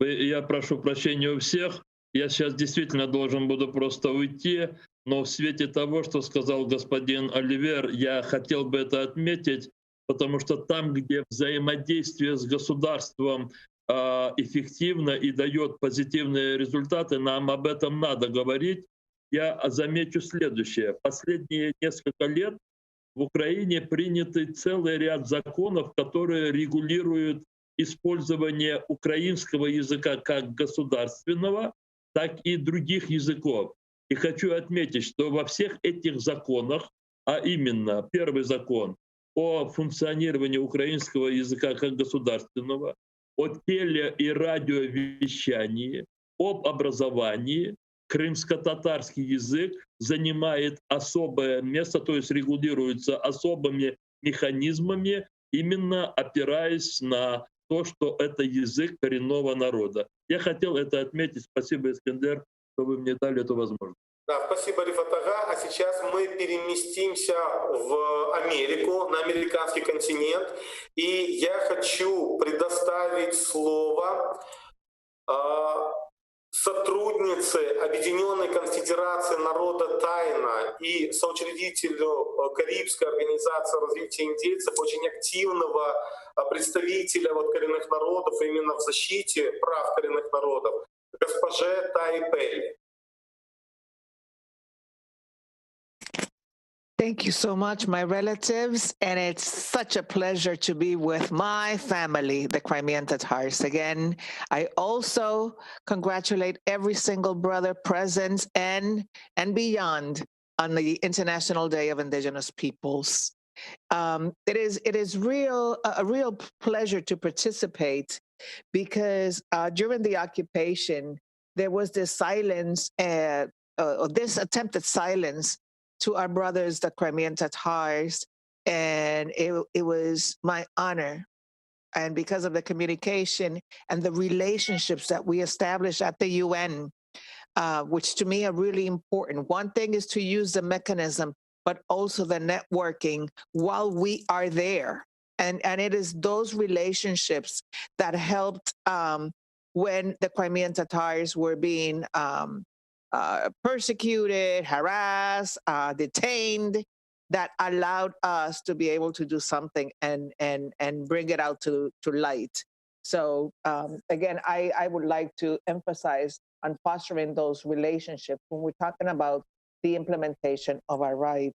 Я прошу прощения у всех. Я сейчас действительно должен буду просто уйти, но в свете того, что сказал господин Оливер, я хотел бы это отметить, потому что там, где взаимодействие с государством эффективно и дает позитивные результаты, нам об этом надо говорить. Я замечу следующее. Последние несколько лет в Украине приняты целый ряд законов, которые регулируют использование украинского языка как государственного, так и других языков. И хочу отметить, что во всех этих законах, а именно первый закон о функционировании украинского языка как государственного, о теле- и радиовещании, об образовании, крымско-татарский язык занимает особое место, то есть регулируется особыми механизмами, именно опираясь на то, что это язык коренного народа. Я хотел это отметить. Спасибо, Искандер, что вы мне дали эту возможность. Да, спасибо, Рифат ağa. А сейчас мы переместимся в Америку, на американский континент. И я хочу предоставить слово сотруднице Объединенной конфедерации народа Тайно и соучредителю Карибской организации развития индейцев, очень активного представителя вот коренных народов именно в защите прав коренных народов, госпоже Тай Пелли. Thank you so much, my relatives. And it's such a pleasure to be with my family, the Crimean Tatars. Again, I also congratulate every single brother present and beyond on the International Day of Indigenous Peoples. It is real a real pleasure to participate because during the occupation there was this silence, this attempted silence to our brothers, the Crimean Tatars, and it was my honor. And because of the communication and the relationships that we established at the UN, which to me are really important. One thing is to use the mechanism, but also the networking while we are there. And it is those relationships that helped. When the Crimean Tatars were being persecuted, harassed, detained, that allowed us to be able to do something and bring it out to light. So again, I would like to emphasize on fostering those relationships when we're talking about the implementation of our rights.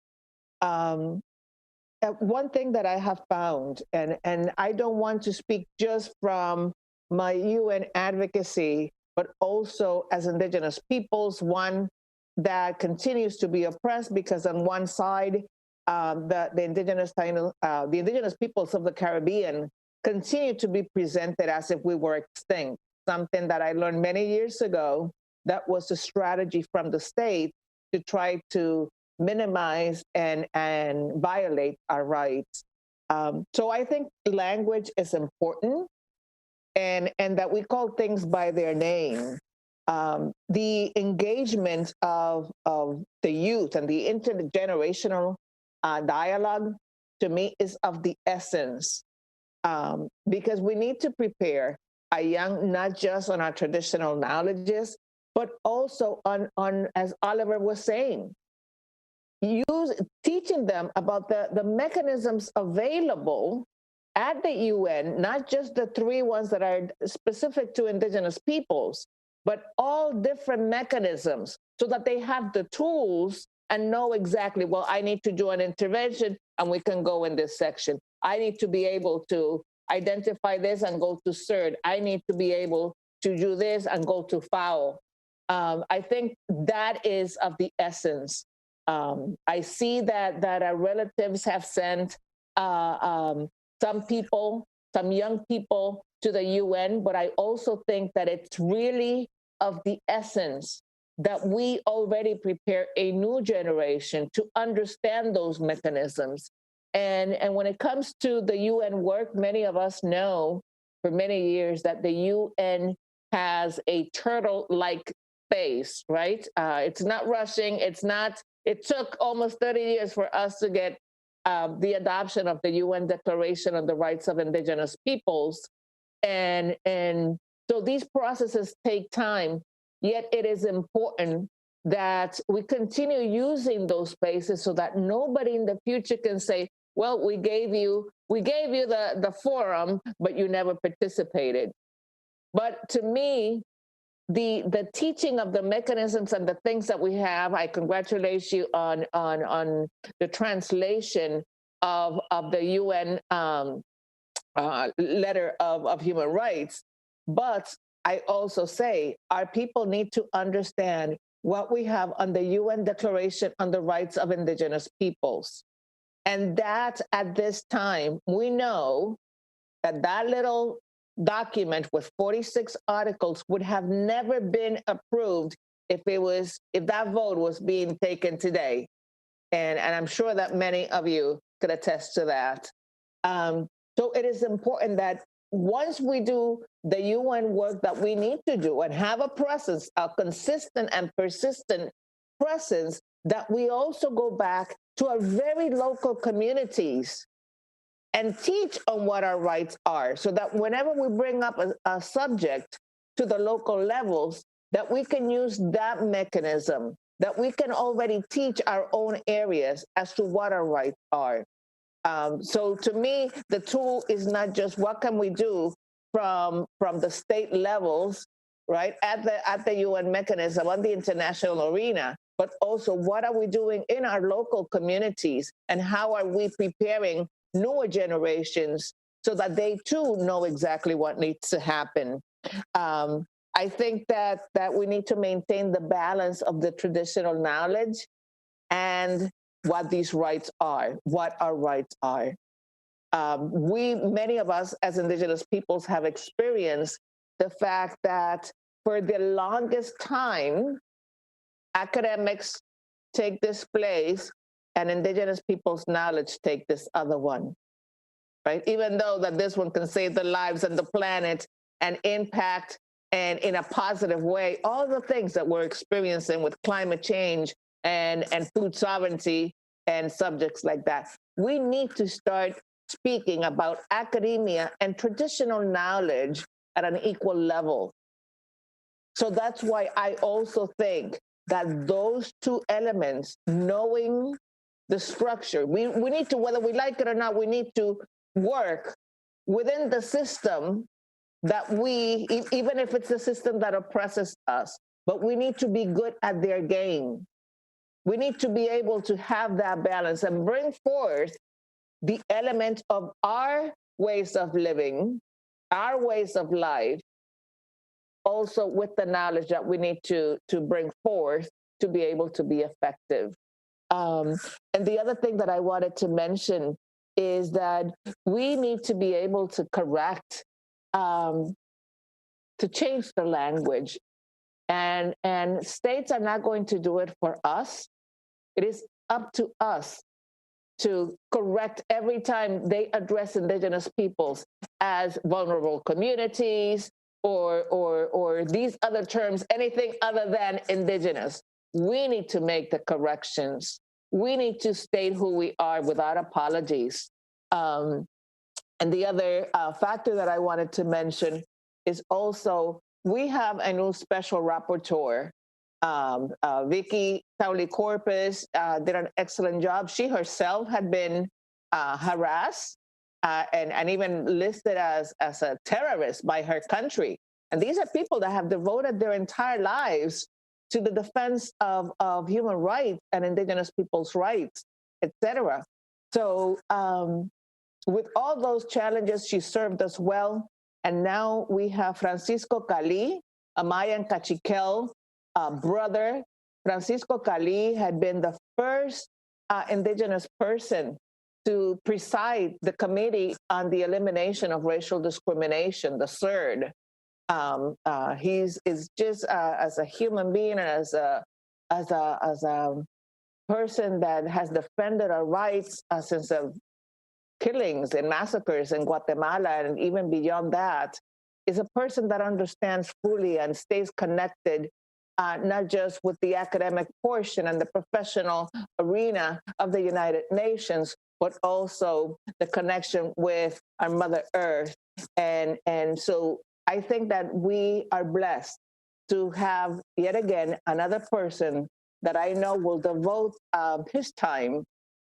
One thing that I have found, and I don't want to speak just from my UN advocacy, but also as Indigenous peoples, one that continues to be oppressed because on one side, the indigenous peoples of the Caribbean continue to be presented as if we were extinct. Something that I learned many years ago that was a strategy from the state to try to minimize and violate our rights. So I think language is important and that we call things by their name. The engagement of the youth and the intergenerational dialogue, to me, is of the essence because we need to prepare a young, not just on our traditional knowledges, but also on as Oliver was saying, teaching them about the mechanisms available at the UN, not just the three ones that are specific to indigenous peoples, but all different mechanisms so that they have the tools and know exactly, well, I need to do an intervention and we can go in this section. I need to be able to identify this and go to CERD. I need to be able to do this and go to FAO. I think that is of the essence. I see that our relatives have sent some people, some young people to the UN, but I also think that it's really of the essence that we already prepare a new generation to understand those mechanisms. And when it comes to the UN work, many of us know for many years that the UN has a turtle-like pace, right? It's not rushing. It's not, it took almost 30 years for us to get the adoption of the UN Declaration on the Rights of Indigenous Peoples. And so these processes take time, yet it is important that we continue using those spaces so that nobody in the future can say, well, we gave you the forum, but you never participated. But to me, the teaching of the mechanisms and the things that we have, I congratulate you on the translation of the UN letter of human rights. But I also say our people need to understand what we have on the UN Declaration on the Rights of Indigenous Peoples. And that at this time, we know that that little document with 46 articles would have never been approved if that vote was being taken today. And I'm sure that many of you could attest to that. So it is important that once we do the UN work that we need to do and have a presence, a consistent and persistent presence, that we also go back to our very local communities and teach on what our rights are, so that whenever we bring up a subject to the local levels, that we can use that mechanism, that we can already teach our own areas as to what our rights are. So to me, the tool is not just what can we do from the state levels, right, at the UN mechanism, on the international arena, but also what are we doing in our local communities and how are we preparing newer generations so that they too know exactly what needs to happen. I think that we need to maintain the balance of the traditional knowledge and what these rights are, what our rights are. Many of us as Indigenous peoples have experienced the fact that for the longest time, academics take this place and Indigenous peoples' knowledge take this other one, right? Even though that this one can save the lives and the planet and impact and in a positive way, all the things that we're experiencing with climate change and food sovereignty and subjects like that. We need to start speaking about academia and traditional knowledge at an equal level. So that's why I also think that those two elements, knowing the structure, we, we need to, whether we like it or not, we need to work within the system that we, even if it's a system that oppresses us, but we need to be good at their game. We need to be able to have that balance and bring forth the element of our ways of living, our ways of life, also with the knowledge that we need to, to bring forth to be able to be effective. Um, and the other thing that I wanted to mention is that we need to be able to correct, um, to change the language. And, and states are not going to do it for us. It is up to us to correct every time they address indigenous peoples as vulnerable communities or, or, or these other terms, anything other than indigenous. We need to make the corrections. We need to state who we are without apologies. Um, and the other uh, factor that I wanted to mention is also we have a new special rapporteur. Um, uh, Vicky Tauli-Corpuz uh, did an excellent job. She herself had been uh, harassed uh, and, and even listed as, as a terrorist by her country. And these are people that have devoted their entire lives to the defense of, of human rights and indigenous people's rights, etc. So um, with all those challenges, she served us well. And now we have Francisco Cali, a Mayan Kaqchikel uh, brother. Francisco Cali had been the first uh, indigenous person to preside the Committee on the Elimination of Racial Discrimination, the CERD. Um, uh, he's is just uh, as a human being and as a as a as a person that has defended our rights uh, since the killings and massacres in Guatemala and even beyond that, is a person that understands fully and stays connected, uh, not just with the academic portion and the professional arena of the United Nations, but also the connection with our Mother Earth. And, and so I think that we are blessed to have yet again another person that I know will devote um, his time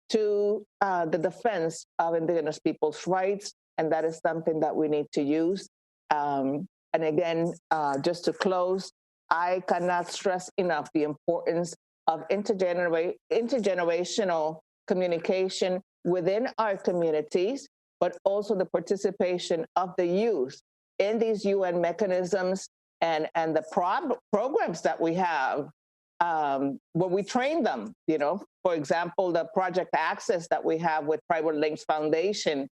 to uh, the defense of indigenous people's rights. And that is something that we need to use. Um, and again, uh, just to close, I cannot stress enough the importance of intergenera- intergenerational communication within our communities, but also the participation of the youth in these UN mechanisms and, and the prob- programs that we have um, where we train them. You know, for example, the Project Access that we have with Tribal Links Foundation,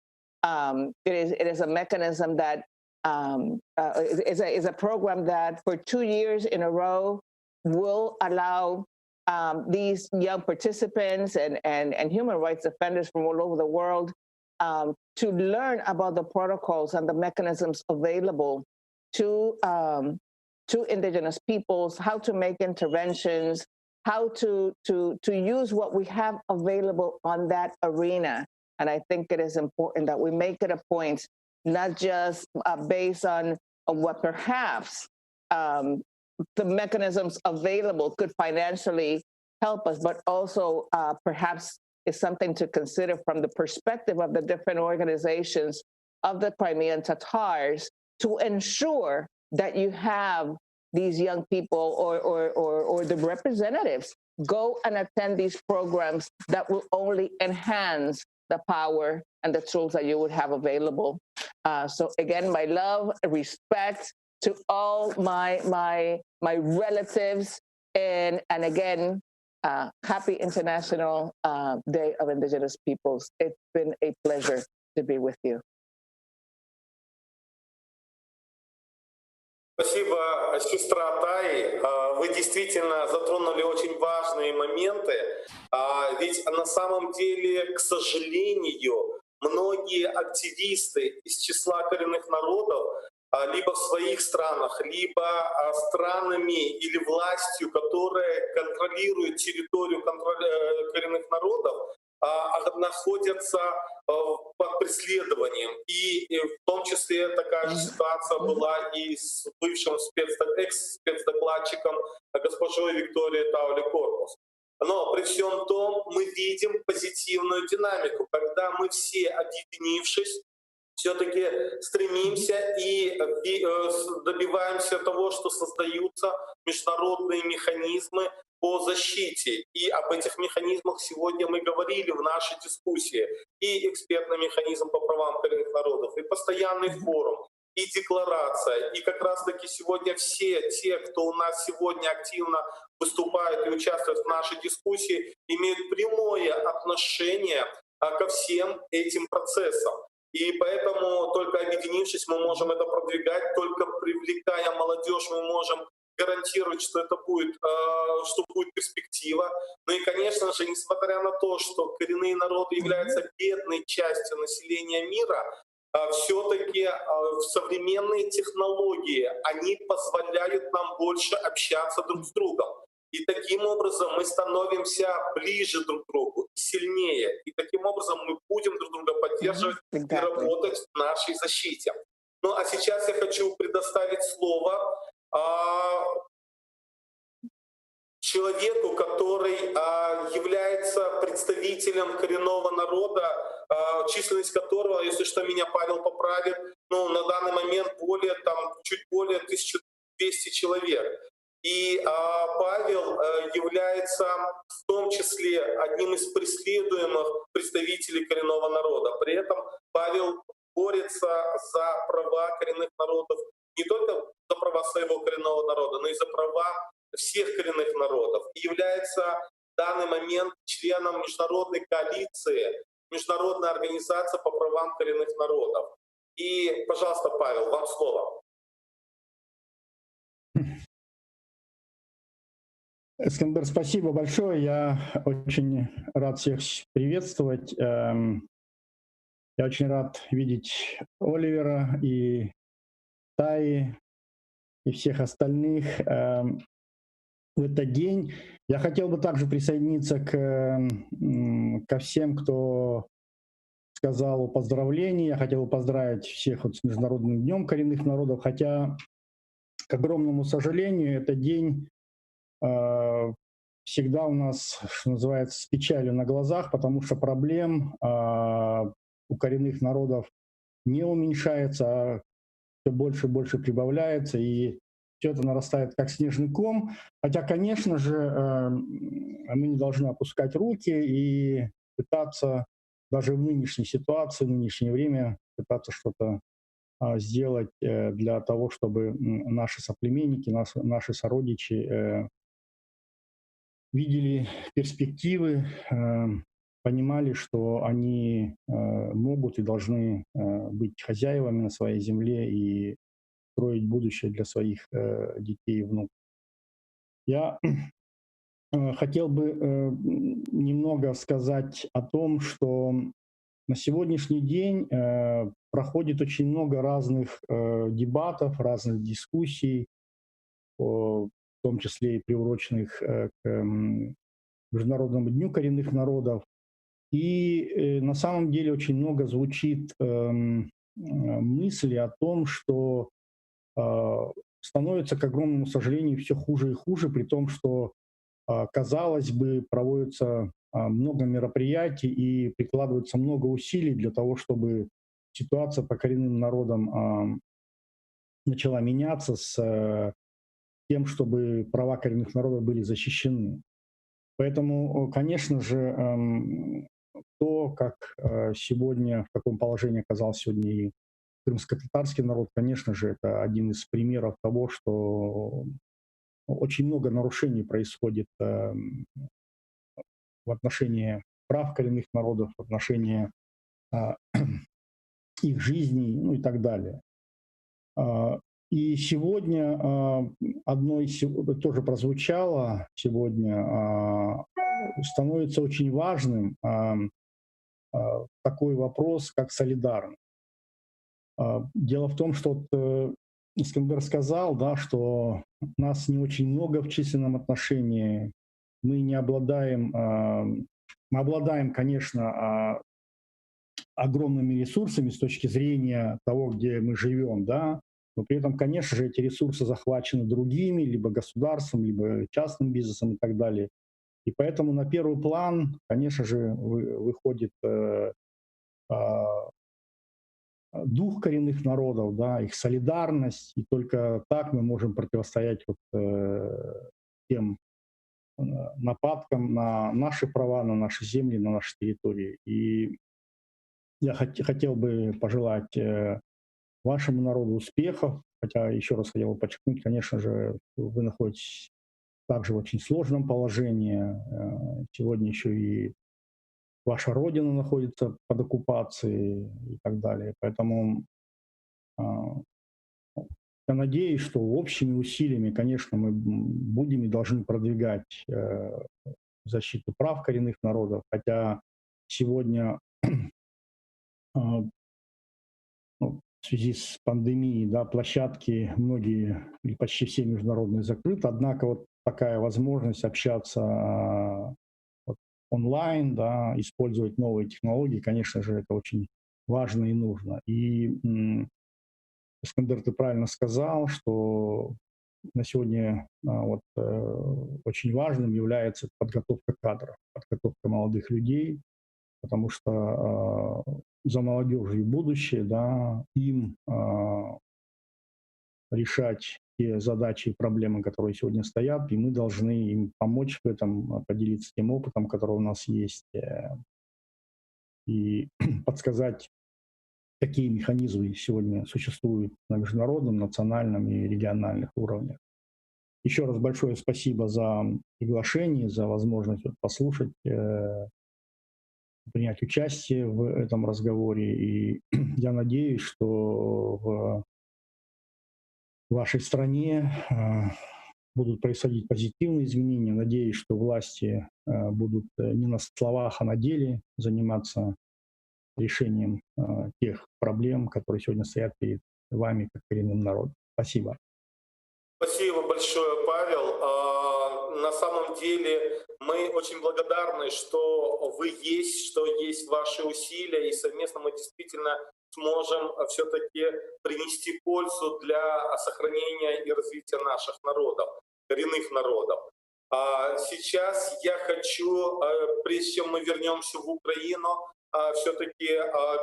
um, it is it is a mechanism that um, uh, is, a, is a program that for 2 years in a row will allow um, these young participants and, and, and human rights defenders from all over the world um, to learn about the protocols and the mechanisms available to, um, to indigenous peoples, how to make interventions, how to, to, to use what we have available on that arena. And I think it is important that we make it a point, not just uh, based on, on what perhaps um, the mechanisms available could financially help us, but also uh, perhaps is something to consider from the perspective of the different organizations of the Crimean Tatars to ensure that you have these young people or, or, or, or the representatives go and attend these programs that will only enhance the power and the tools that you would have available. Uh, so again, my love, respect to all my, my, my relatives, and, and again, uh, happy International uh, Day of Indigenous Peoples. It's been a pleasure to be with you. Спасибо, сестра Тай. Вы действительно затронули очень важные моменты. Ведь на самом деле, к сожалению, многие активисты из числа коренных народов либо в своих странах, либо странами или властью, которая контролирует территорию коренных народов, находятся под преследованием. И в том числе такая же ситуация была и с бывшим экс-спецдокладчиком госпожой Викторией Тауле-Корпус. Но при всем том мы видим позитивную динамику, когда мы все, объединившись, все-таки стремимся и добиваемся того, что создаются международные механизмы по защите. И об этих механизмах сегодня мы говорили в нашей дискуссии. И экспертный механизм по правам коренных народов, и постоянный форум, и декларация. И как раз-таки сегодня все те, кто у нас сегодня активно выступает и участвует в нашей дискуссии, имеют прямое отношение ко всем этим процессам. И поэтому только объединившись, мы можем это продвигать, только привлекая молодежь, мы можем гарантировать, что это будет, что будет перспектива. Ну и, конечно же, несмотря на то, что коренные народы являются бедной частью населения мира, все-таки современные технологии, они позволяют нам больше общаться друг с другом. И таким образом мы становимся ближе друг к другу, сильнее. И таким образом мы будем друг друга поддерживать и работать в нашей защите. Ну а сейчас я хочу предоставить слово человеку, который является представителем коренного народа, численность которого, если что, меня Павел поправит, ну, на данный момент более, там, чуть более 1200 человек. И Павел является в том числе одним из преследуемых представителей коренного народа. При этом Павел борется за права коренных народов, не только за права своего коренного народа, но и за права всех коренных народов. И является в данный момент членом международной коалиции, международной организации по правам коренных народов. И, пожалуйста, Павел, вам слово. Эскендер, спасибо большое. Я очень рад всех приветствовать. Я очень рад видеть Оливера и Таи и всех остальных в этот день. Я хотел бы также присоединиться ко всем, кто сказал о поздравлении. Я хотел бы поздравить всех вот с Международным днем коренных народов, хотя, к огромному сожалению, этот день всегда у нас, что называется, с печалью на глазах, потому что проблем у коренных народов не уменьшается, а все больше и больше прибавляется, и все это нарастает как снежный ком. Хотя, конечно же, мы не должны опускать руки и пытаться даже в нынешней ситуации, в нынешнее время пытаться что-то сделать для того, чтобы наши соплеменники, наши сородичи видели перспективы, понимали, что они могут и должны быть хозяевами на своей земле и строить будущее для своих детей и внуков. Я хотел бы немного сказать о том, что на сегодняшний день проходит очень много разных дебатов, разных дискуссий, в том числе и приуроченных к Международному дню коренных народов. И на самом деле очень много звучит мысли о том, что становится, к огромному сожалению, все хуже и хуже, при том, что, казалось бы, проводится много мероприятий и прикладывается много усилий для того, чтобы ситуация по коренным народам начала меняться с тем, чтобы права коренных народов были защищены. Поэтому, конечно же, то, как сегодня, в каком положении оказался сегодня и крымско-татарский народ, конечно же, это один из примеров того, что очень много нарушений происходит в отношении прав коренных народов, в отношении их жизней, ну и так далее. И сегодня одно из тоже прозвучало сегодня, становится очень важным такой вопрос, как солидарность. Дело в том, что вот Искандер сказал, да, что нас не очень много в численном отношении, мы не обладаем, мы обладаем, конечно, Огромными ресурсами с точки зрения того, где мы живем, да, но при этом, конечно же, эти ресурсы захвачены другими, либо государством, либо частным бизнесом и так далее. И поэтому на первый план, конечно же, выходит дух коренных народов, да, их солидарность, и только так мы можем противостоять вот тем нападкам на наши права, на наши земли, на наши территории. И я хотел бы пожелать вашему народу успехов, хотя еще раз хотел бы подчеркнуть, конечно же, вы находитесь также в очень сложном положении. Сегодня еще и ваша родина находится под оккупацией и так далее. Поэтому я надеюсь, что общими усилиями, конечно, мы будем и должны продвигать защиту прав коренных народов, хотя сегодня ну, в связи с пандемией, да, площадки многие или почти все международные закрыты, однако вот такая возможность общаться вот, онлайн, да, использовать новые технологии, конечно же, это очень важно и нужно. И, Искандер, ты правильно сказал, что на сегодня вот, очень важным является подготовка кадров, подготовка молодых людей, потому что за молодежью будущее, да, им решать те задачи и проблемы, которые сегодня стоят, и мы должны им помочь в этом, поделиться тем опытом, который у нас есть, и подсказать, какие механизмы сегодня существуют на международном, национальном и региональных уровнях. Еще раз большое спасибо за приглашение, за возможность послушать, принять участие в этом разговоре. И я надеюсь, что в вашей стране будут происходить позитивные изменения. Надеюсь, что власти будут не на словах, а на деле заниматься решением тех проблем, которые сегодня стоят перед вами, как коренным народом. Спасибо. Спасибо большое, Павел. На самом деле мы очень благодарны, что вы есть, что есть ваши усилия, и совместно мы действительно сможем все-таки принести пользу для сохранения и развития наших народов, коренных народов. Сейчас я хочу, прежде чем мы вернемся в Украину, все-таки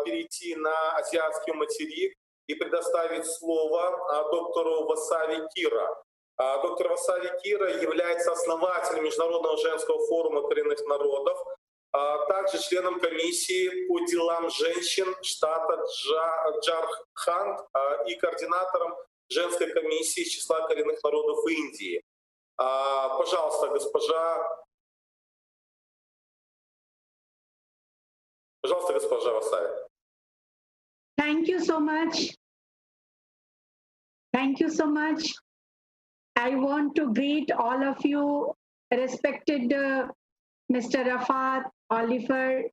перейти на азиатский материк и предоставить слово доктору Васави Кира. Доктор Васави Кира является основателем Международного женского форума коренных народов, также членом комиссии по делам женщин штата Джарханд и координатором женской комиссии из числа коренных народов Индии. Пожалуйста, госпожа. Пожалуйста, госпожа Васави. Thank you so much. Thank you so much. I want to greet all of you, respected Mr. Rafat, Oliver,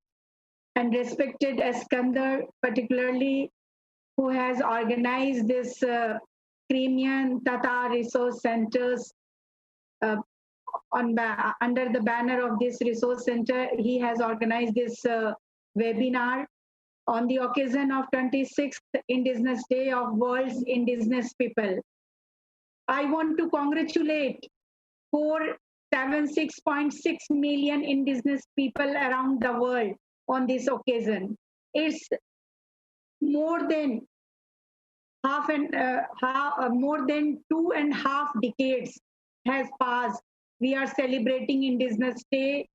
and respected Eskander, particularly, who has organized this Crimean Tatar Resource Centers under the banner of this resource center. He has organized this webinar on the occasion of 26th Indigenous Day of World's Indigenous People. I want to congratulate 476.6 million indigenous people around the world on this occasion. It's more than half and half, more than 2.5 decades has passed. We are celebrating Indigenous Day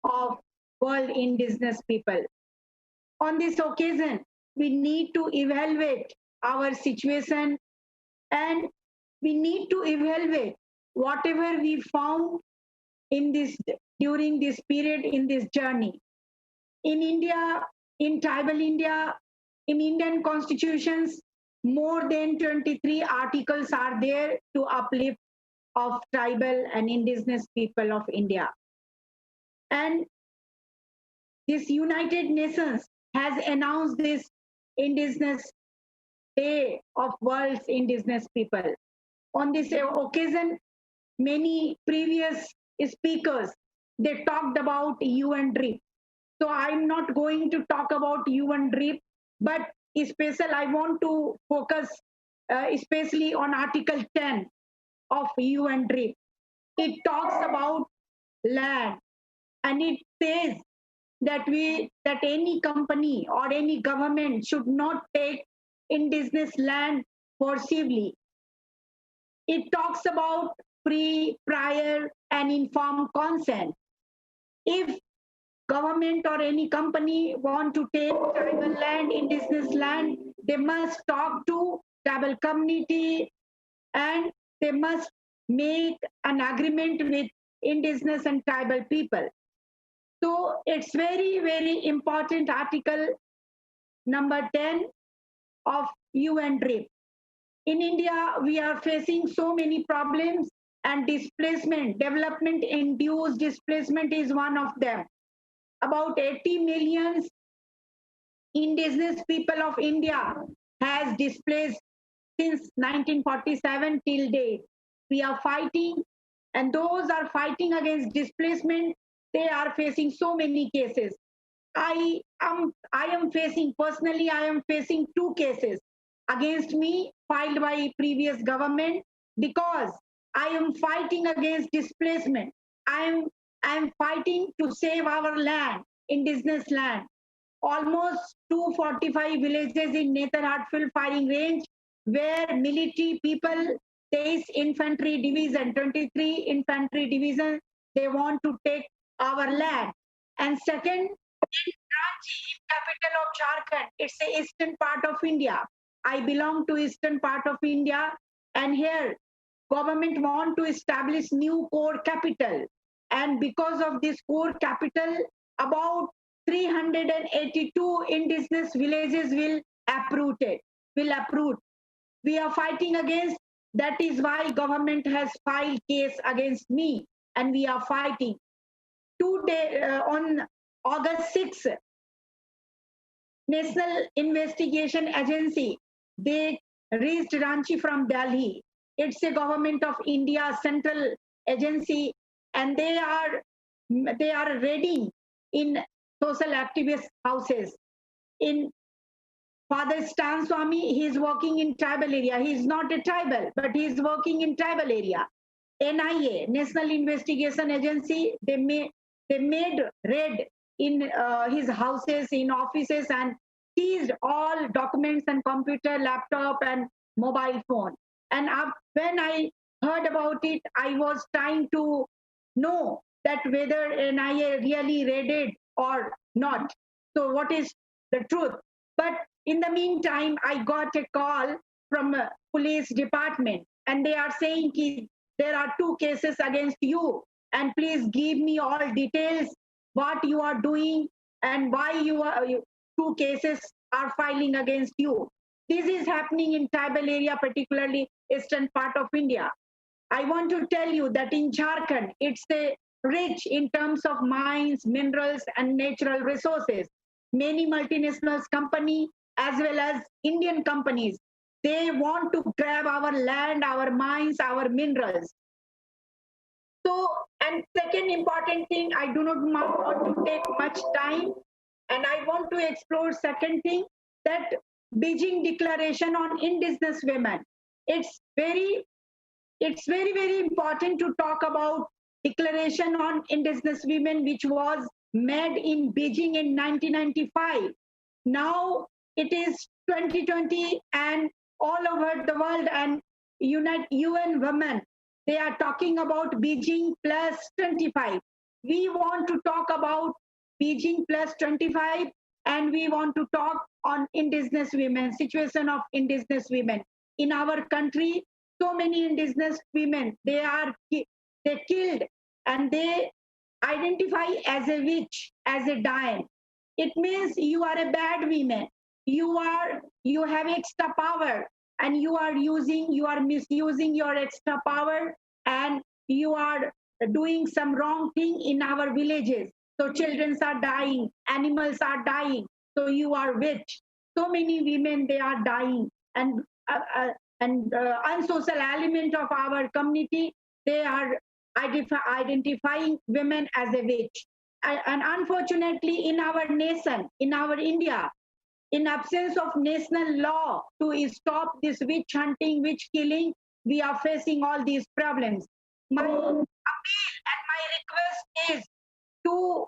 of World Indigenous People. On this occasion, we need to evaluate our situation and we need to evaluate whatever we found in this during this period in this journey. In India, in tribal India, in Indian constitutions, more than 23 articles are there to uplift of tribal and indigenous people of India. And this United Nations has announced this Indigenous Day of World's Indigenous People. On this occasion, many previous speakers, they talked about UNDRIP. So I'm not going to talk about UNDRIP, but special I want to focus especially on Article 10 of UNDRIP. It talks about land and it says that any company or any government should not take indigenous land forcibly. It talks about free, prior, and informed consent. If government or any company want to take tribal land, indigenous land, they must talk to tribal community and they must make an agreement with indigenous and tribal people. So it's very, very important article number 10 of UNDRIP. In India, we are facing so many problems and displacement, development induced displacement is one of them. About 80 million indigenous people of India has displaced since 1947 till date. We are fighting, and those are fighting against displacement, they are facing so many cases. Personally, I am facing 2 cases against me filed by previous government because I am fighting against displacement. I am fighting to save our land, indigenous land. Almost 245 villages in Netarhat Field firing range where military people, 23 Infantry Division, 23 Infantry Division, they want to take our land. And second, in Ranchi, capital of Jharkhand, it's the eastern part of India. I belong to eastern part of India, and here government want to establish new core capital. And because of this core capital, about 382 indigenous villages will uproot it, will uproot. We are fighting against, that is why government has filed case against me, and we are fighting. Today, on August 6th, National Investigation Agency, they reached Ranchi from Delhi. It's a government of India central agency, and they are raiding in social activist houses. In Father Stan Swami, he is working in tribal area. He is not a tribal, but he is working in tribal area. NIA, National Investigation Agency, they made raid in his houses, in offices, and seized all documents and computer, laptop, and mobile phone. And when I heard about it, I was trying to know that whether NIA really raided or not. So what is the truth? But in the meantime, I got a call from a police department, and they are saying ki there are 2 cases against you, and please give me all details, what you are doing and why you are, you, 2 cases are filing against you. This is happening in tribal area, particularly eastern part of India. I want to tell you that in Jharkhand, it's a rich in terms of mines, minerals, and natural resources. Many multinationals company as well as Indian companies, they want to grab our land, our mines, our minerals. And second important thing, I do not want to take much time, and I want to explore second thing, that Beijing Declaration on Indigenous Women. It's very, very important to talk about Declaration on Indigenous Women, which was made in Beijing in 1995. Now it is 2020, and all over the world and UN Women, they are talking about Beijing plus 25. We want to talk about Beijing plus 25, and we want to talk on indigenous women, situation of indigenous women. In our country, so many indigenous women, they killed and they identify as a witch, as a dime. It means you are a bad woman. You have extra power, and you are misusing your extra power, and you are doing some wrong thing in our villages. So children are dying, animals are dying. So you are witch. So many women, they are dying, and unsocial element of our community, they are identifying women as a witch. And unfortunately, in our nation, in our India, in absence of national law to stop this witch hunting, witch killing, we are facing all these problems. My appeal and my request is to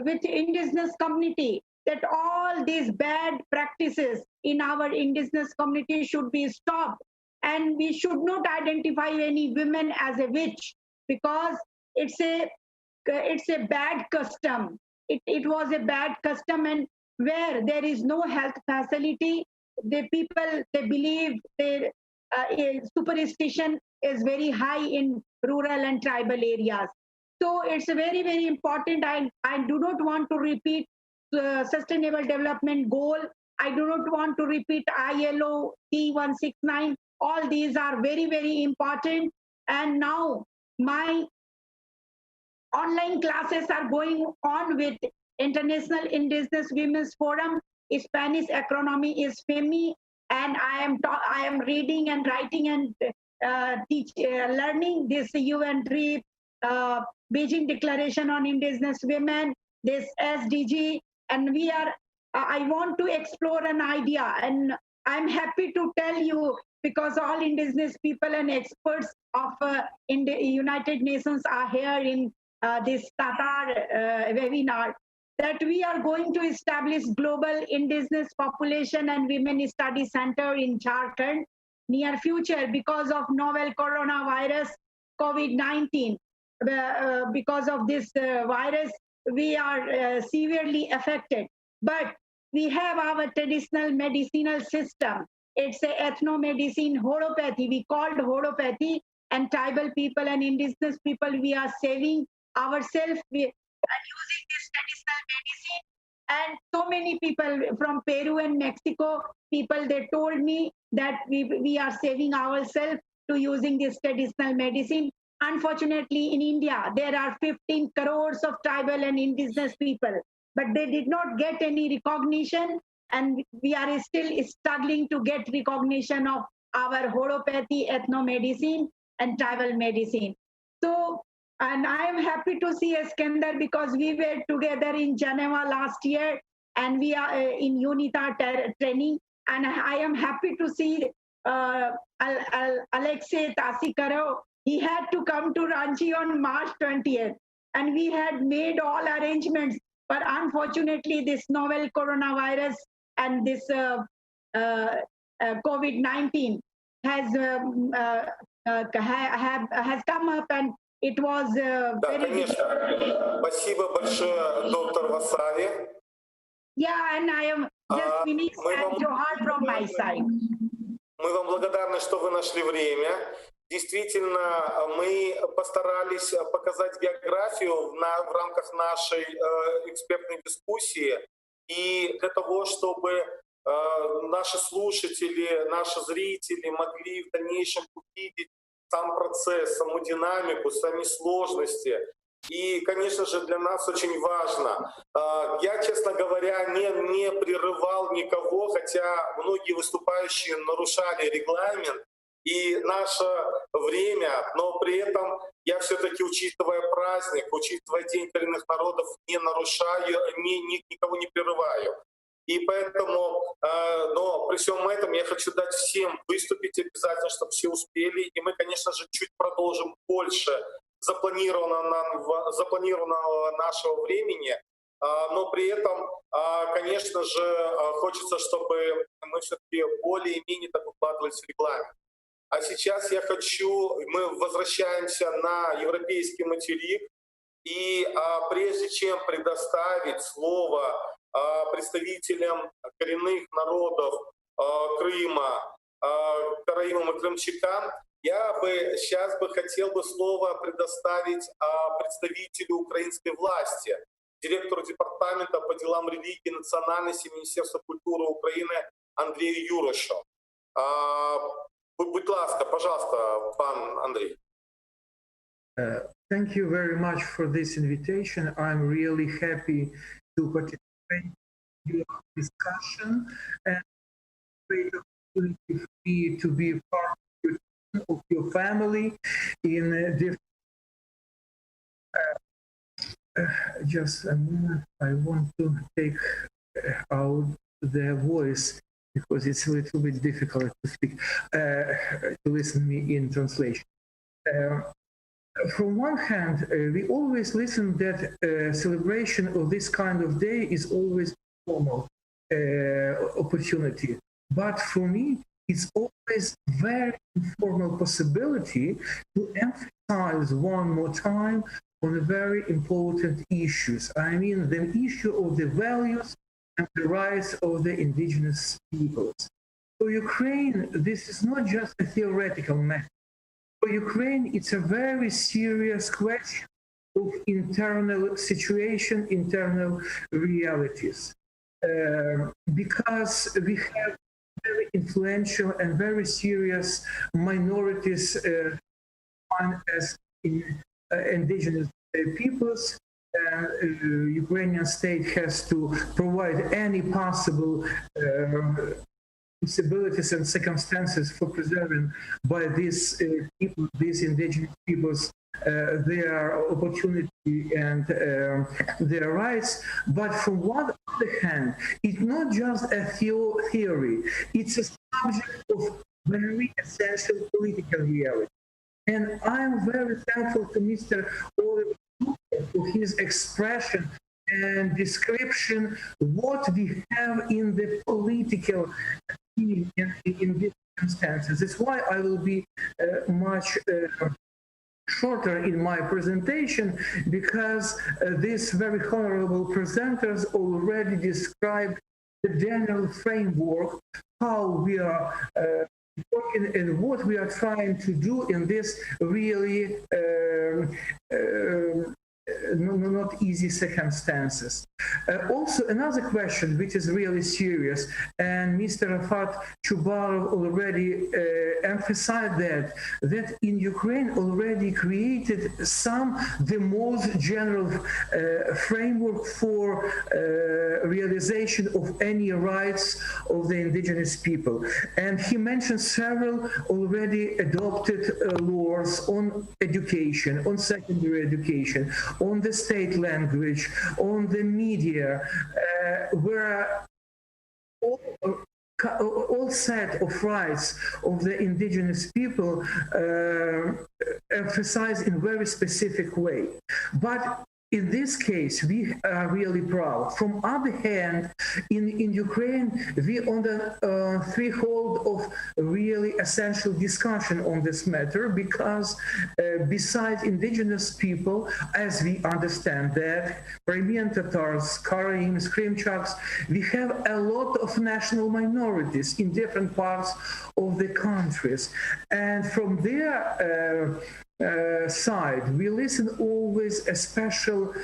with indigenous community that all these bad practices in our indigenous community should be stopped, and we should not identify any women as a witch, because it's a bad custom. It was a bad custom, and where there is no health facility, the people, they believe their superstition is very high in rural and tribal areas. So it's very, very important. I do not want to repeat the Sustainable Development Goal. I do not want to repeat ILO C169. All these are very, very important. And now my online classes are going on with International Indigenous Women's Forum. Spanish acronym is FEMI, and I am reading and writing and learning this UN DREAM, Beijing Declaration on Indigenous Women, this SDG, and I want to explore an idea, and I'm happy to tell you, because all indigenous people and experts of in the United Nations are here in this Tatar webinar, that we are going to establish Global Indigenous Population and Women Study Center in Jharkhand near future because of novel coronavirus, COVID-19. Because of this virus, we are severely affected. But we have our traditional medicinal system. It's a ethnomedicine, horopathy. We called horopathy, and tribal people and indigenous people, we are saving ourselves. We are using this traditional medicine. And so many people from Peru and Mexico, people, they told me that we are saving ourselves to using this traditional medicine. Unfortunately, in India, there are 15 crores of tribal and indigenous people, but they did not get any recognition, and we are still struggling to get recognition of our horopathy, ethnomedicine, and tribal medicine. And I am happy to see Eskender, because we were together in Geneva last year, and we are in UNITAR training, and I am happy to see Alexei Tasikarov. He had to come to Ranchi on March 20th, and we had made all arrangements. But unfortunately, this novel coronavirus and this COVID-19 has come up, and it was Да, very конечно. difficult. Спасибо большое, доктор Васави. Yeah, and I am just finished and Johar from my side. Мы вам благодарны, что вы нашли время. Действительно, мы постарались показать географию в рамках нашей экспертной дискуссии. И для того, чтобы наши слушатели, наши зрители могли в дальнейшем увидеть сам процесс, саму динамику, сами сложности. И, конечно же, для нас очень важно. Я, честно говоря, не прерывал никого, хотя многие выступающие нарушали регламент и наше время, но при этом я все-таки, учитывая праздник, учитывая День коренных народов, не нарушаю, никого не прерываю. И поэтому, но при всем этом я хочу дать всем выступить обязательно, чтобы все успели. И мы, конечно же, чуть продолжим больше запланированного нашего времени. Но при этом, конечно же, хочется, чтобы мы все-таки более-менее так укладывались в регламент. А сейчас мы возвращаемся на европейский материк, и прежде чем предоставить слово представителям коренных народов Крыма, караимам и крымчакам, я бы сейчас бы хотел бы слово предоставить представителю украинской власти, директору департамента по делам религии и национальности Министерства культуры Украины Андрею Юрашу. Будь ласка, пожалуйста, пан Андрей. Thank you very much for this invitation. I'm really happy to participate in your discussion and great opportunity for me to be part of your family in different. Just a moment, I want to take out the voice because it's a little bit difficult to speak, to listen me in translation. From one hand, we always listen that celebration of this kind of day is always formal opportunity. But for me, it's always very informal possibility to emphasize one more time on very important issues. I mean, the issue of the values and the rights of the indigenous peoples. For Ukraine, this is not just a theoretical matter. For Ukraine, it's a very serious question of internal situation, internal realities. Because we have very influential and very serious minorities as in, indigenous peoples. Ukrainian state has to provide any possible possibilities and circumstances for preserving by these people, these indigenous peoples, their opportunity and their rights. But from one other hand, it's not just a theory, it's a subject of very essential political reality. And I'm very thankful to Mr. Oliver for his expression and description what we have in the political in these circumstances. That's why I will be much shorter in my presentation, because these very honorable presenters already described the general framework, how we are working and what we are trying to do in this really not easy circumstances. Also, another question which is really serious, and Mr. Refat Chubarov already emphasized that in Ukraine already created some the most general framework for realization of any rights of the indigenous people. And he mentioned several already adopted laws on education, on secondary education, on the state language, on the media, where all set of rights of the indigenous people emphasized in very specific way. But in this case, we are really proud. From other hand, in Ukraine, we on the threshold of really essential discussion on this matter, because besides indigenous people, as we understand that, Crimean Tatars, Karaims, Krymchaks, we have a lot of national minorities in different parts of the countries. And from their side, we listen always a special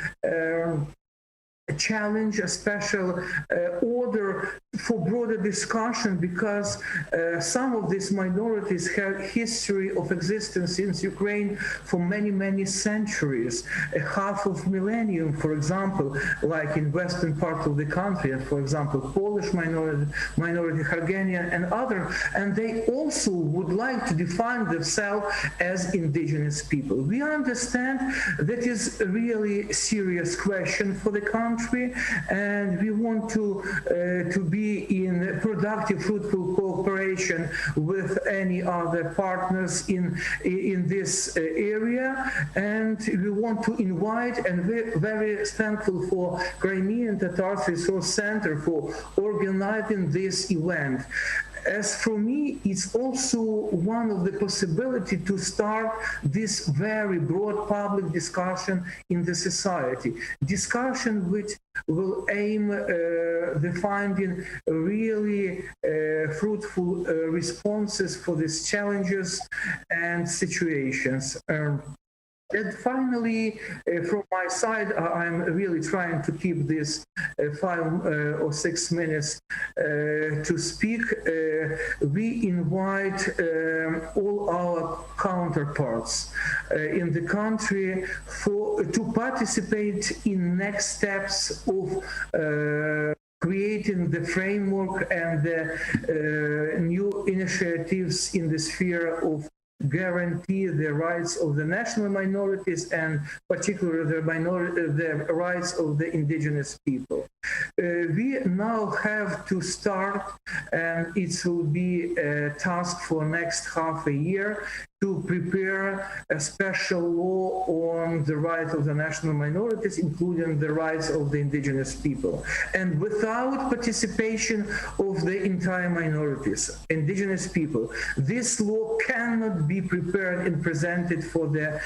challenge, a special order for broader discussion, because some of these minorities have history of existence in Ukraine for many, many centuries, a half of millennium, for example, like in western part of the country, and for example, Polish minority, Hungarian and other, and they also would like to define themselves as indigenous people. We understand that is a really serious question for the country, and we want to be in productive, fruitful cooperation with any other partners in this area. And we want to invite, and we're very thankful for Crimean Tatars Resource Center for organizing this event. As for me, it's also one of the possibility to start this very broad public discussion in the society. Discussion which will aim the finding really fruitful responses for these challenges and situations. And finally, from my side, I'm really trying to keep this 5 or 6 minutes to speak. We invite all our counterparts in the country to participate in next steps of creating the framework and the new initiatives in the sphere of guarantee the rights of the national minorities and particularly the, minor the rights of the indigenous people. We now have to start, and it will be a task for next half a year, to prepare a special law on the rights of the national minorities, including the rights of the indigenous people. And without participation of the entire minorities, indigenous people, this law cannot be prepared and presented for the,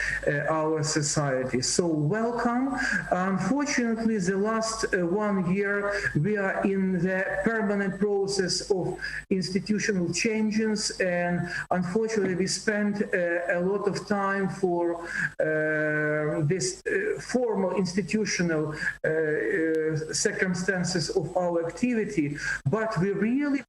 our society. So welcome. Unfortunately, the last 1 year, we are in the permanent process of institutional changes, and unfortunately, we spent a lot of time for this formal institutional circumstances of our activity, but we really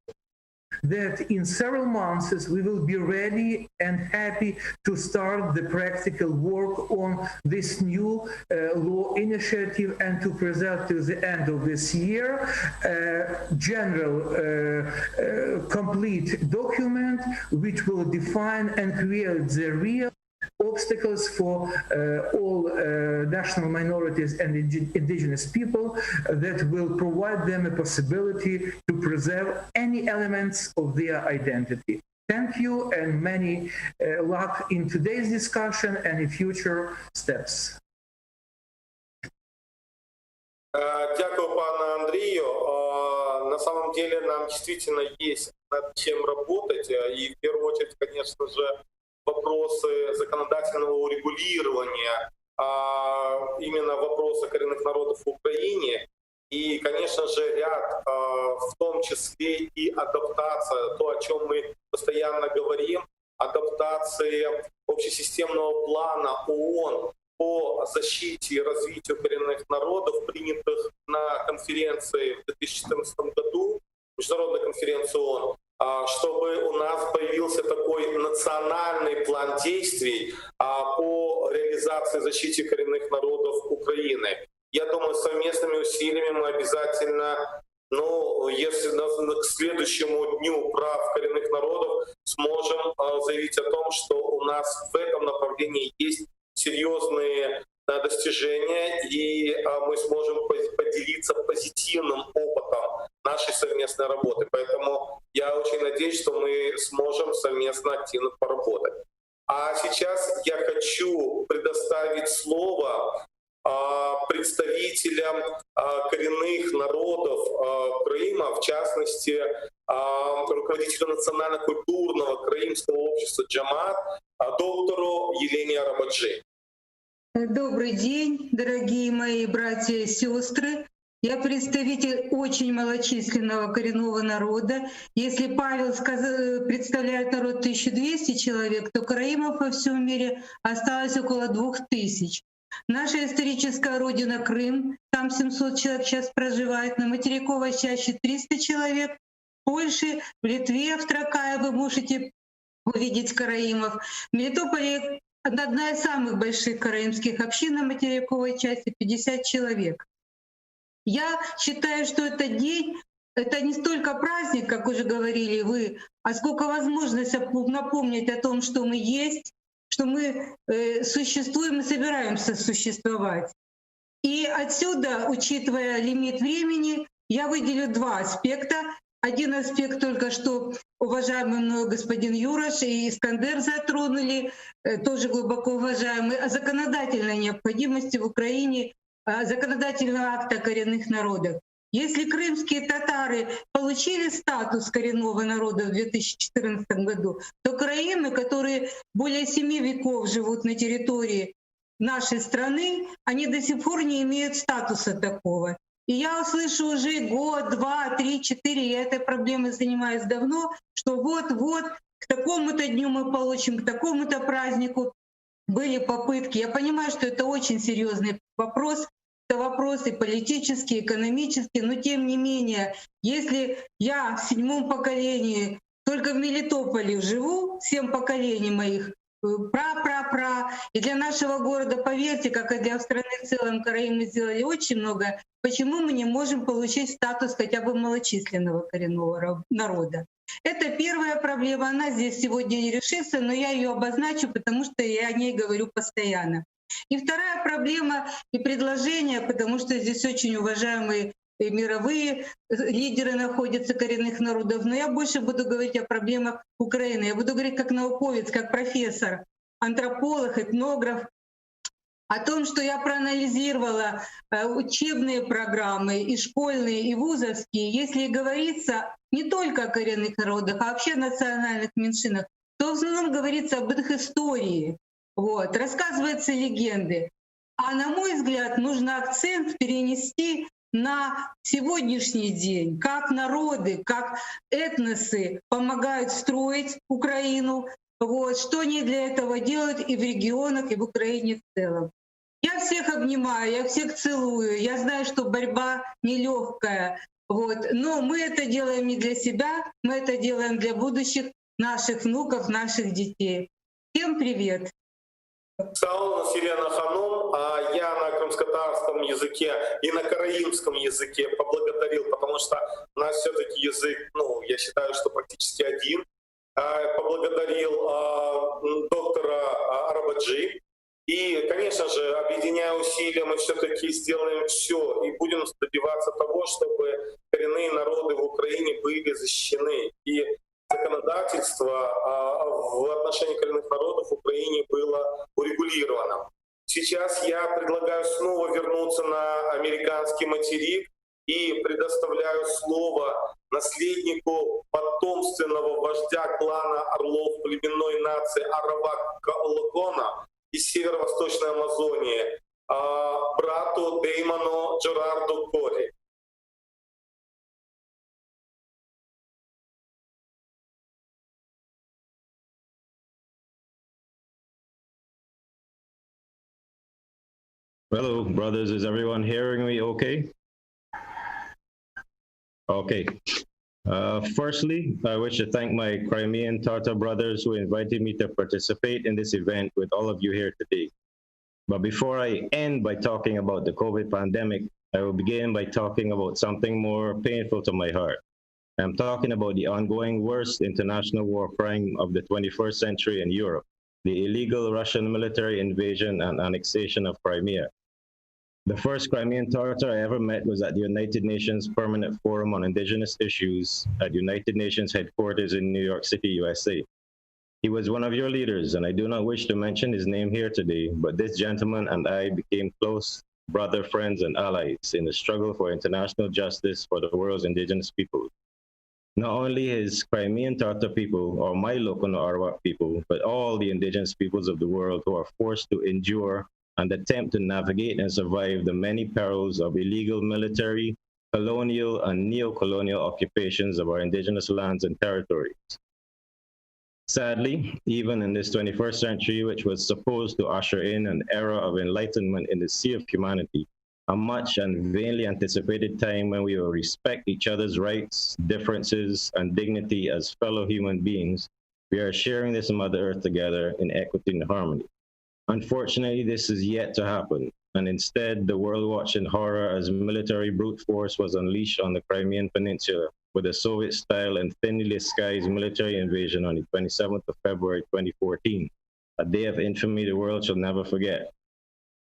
that in several months we will be ready and happy to start the practical work on this new law initiative and to present to the end of this year a general complete document which will define and create the real obstacles for all national minorities and indigenous people that will provide them a possibility to preserve any elements of their identity. Thank you and many luck in today's discussion and in future steps. Дякую, пане Андрію. На самом деле нам действительно есть над чем работать. И в первую очередь, конечно же, вопросы законодательного урегулирования, именно вопроса коренных народов в Украине. И, конечно же, ряд, в том числе и адаптация, то, о чем мы постоянно говорим, адаптация общесистемного плана ООН по защите и развитию коренных народов, принятых на конференции в 2014 году, международной конференции ООН, чтобы у нас появился такой национальный план действий по реализации защиты коренных народов Украины. Я думаю, совместными усилиями мы обязательно, если к следующему дню прав коренных народов сможем заявить о том, что у нас в этом направлении есть серьезные достижения, и мы сможем поделиться позитивным опытом нашей совместной работы. Поэтому я очень надеюсь, что мы сможем совместно активно поработать. А сейчас я хочу предоставить слово представителям коренных народов Крыма, в частности, руководителю национально-культурного крымского общества «Джамаат», доктору Елене Арабаджи. Добрый день, дорогие мои братья и сестры. Я представитель очень малочисленного коренного народа. Если Павел представляет народ 1200 человек, то караимов во всем мире осталось около 2000. Наша историческая родина Крым, там 700 человек сейчас проживает, на материковой чаще 300 человек. В Польше, в Литве, в Тракае вы можете увидеть караимов. В Мелитополе одна из самых больших караимских общин на материковой части, 50 человек. Я считаю, что этот день — это не столько праздник, как уже говорили вы, а сколько возможность напомнить о том, что мы есть, что мы существуем и собираемся существовать. И отсюда, учитывая лимит времени, я выделю два аспекта. Один аспект только что уважаемый мною господин Юраш и Искандер затронули, тоже глубоко уважаемый, о законодательной необходимости в Украине законодательного акта коренных народов. Если крымские татары получили статус коренного народа в 2014 году, то караимы, которые более 7 веков живут на территории нашей страны, они до сих пор не имеют статуса такого. И я слышу уже год, два, три, четыре, я этой проблемой занимаюсь давно, что вот-вот к такому-то дню мы получим, к такому-то празднику. Были попытки. Я понимаю, что это очень серьезный вопрос, это вопросы политические, экономические, но тем не менее, если я в 7-м поколении только в Мелитополе живу, 7 поколений моих, пра-пра-пра, и для нашего города, поверьте, как и для страны в целом, караимы сделали очень много, почему мы не можем получить статус хотя бы малочисленного коренного народа? Это первая проблема, она здесь сегодня не решится, но я ее обозначу, потому что я о ней говорю постоянно. И вторая проблема и предложение, потому что здесь очень уважаемые мировые лидеры находятся коренных народов, но я больше буду говорить о проблемах Украины. Я буду говорить как науковец, как профессор, антрополог, этнограф, о том, что я проанализировала э, учебные программы и школьные, и вузовские. Если говорится не только о коренных народах, а вообще о национальных меньшинах, то в основном говорится об их истории. Вот, рассказываются легенды. А на мой взгляд, нужно акцент перенести на сегодняшний день, как народы, как этносы помогают строить Украину, вот, что они для этого делают и в регионах, и в Украине в целом. Я всех обнимаю, я всех целую. Я знаю, что борьба нелегкая. Вот. Но мы это делаем не для себя, мы это делаем для будущих наших внуков, наших детей. Всем привет! Sağ oluñız, Елена Ханум. А я на крымско-татарском языке и на караимском языке поблагодарил, потому что у нас все-таки язык, ну, я считаю, что практически один. А, поблагодарил а, доктора Арабаджи. И, конечно же, объединяя усилия, мы все-таки сделаем все и будем добиваться того, чтобы коренные народы в Украине были защищены. И законодательство в отношении коренных народов в Украине было урегулировано. Сейчас я предлагаю снова вернуться на американский материк и предоставляю слово наследнику потомственного вождя клана Орлов племенной нации Аравак Локона из северо-восточной Амазонии, а, брату Деймону Джерарду Кори. Hello, brothers. Is everyone hearing me okay? Okay. Uh, firstly, I wish to thank my Crimean Tatar brothers who invited me to participate in this event with all of you here today. But before I end by talking about the COVID pandemic, I will begin by talking about something more painful to my heart. I'm talking about the ongoing worst international war crime of the 21st century in Europe, the illegal Russian military invasion and annexation of Crimea. The first Crimean Tartar I ever met was at the United Nations Permanent Forum on Indigenous Issues at United Nations headquarters in New York City, USA. He was one of your leaders, and I do not wish to mention his name here today, but this gentleman and I became close brother friends and allies in the struggle for international justice for the world's indigenous peoples. Not only his Crimean Tatar people or my local Arawak people, but all the indigenous peoples of the world who are forced to endure and attempt to navigate and survive the many perils of illegal military, colonial, and neo-colonial occupations of our indigenous lands and territories. Sadly, even in this 21st century, which was supposed to usher in an era of enlightenment in the sea of humanity, a much and vainly anticipated time when we will respect each other's rights, differences, and dignity as fellow human beings, we are sharing this Mother Earth together in equity and harmony. Unfortunately, this is yet to happen, and instead, the world watched in horror as military brute force was unleashed on the Crimean Peninsula with a Soviet-style and thinly disguised military invasion on the 27th of February 2014, a day of infamy the world shall never forget.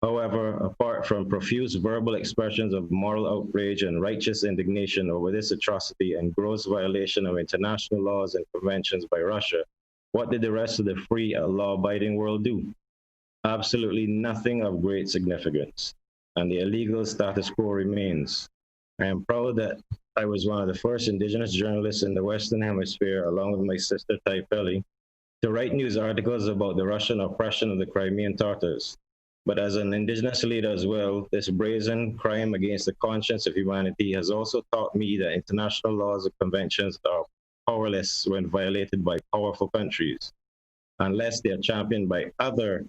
However, apart from profuse verbal expressions of moral outrage and righteous indignation over this atrocity and gross violation of international laws and conventions by Russia, what did the rest of the free and law-abiding world do? Absolutely nothing of great significance, and the illegal status quo remains. I am proud that I was one of the first indigenous journalists in the Western Hemisphere, along with my sister Taipeli, to write news articles about the Russian oppression of the Crimean Tatars. But as an indigenous leader as well, this brazen crime against the conscience of humanity has also taught me that international laws and conventions are powerless when violated by powerful countries, unless they are championed by other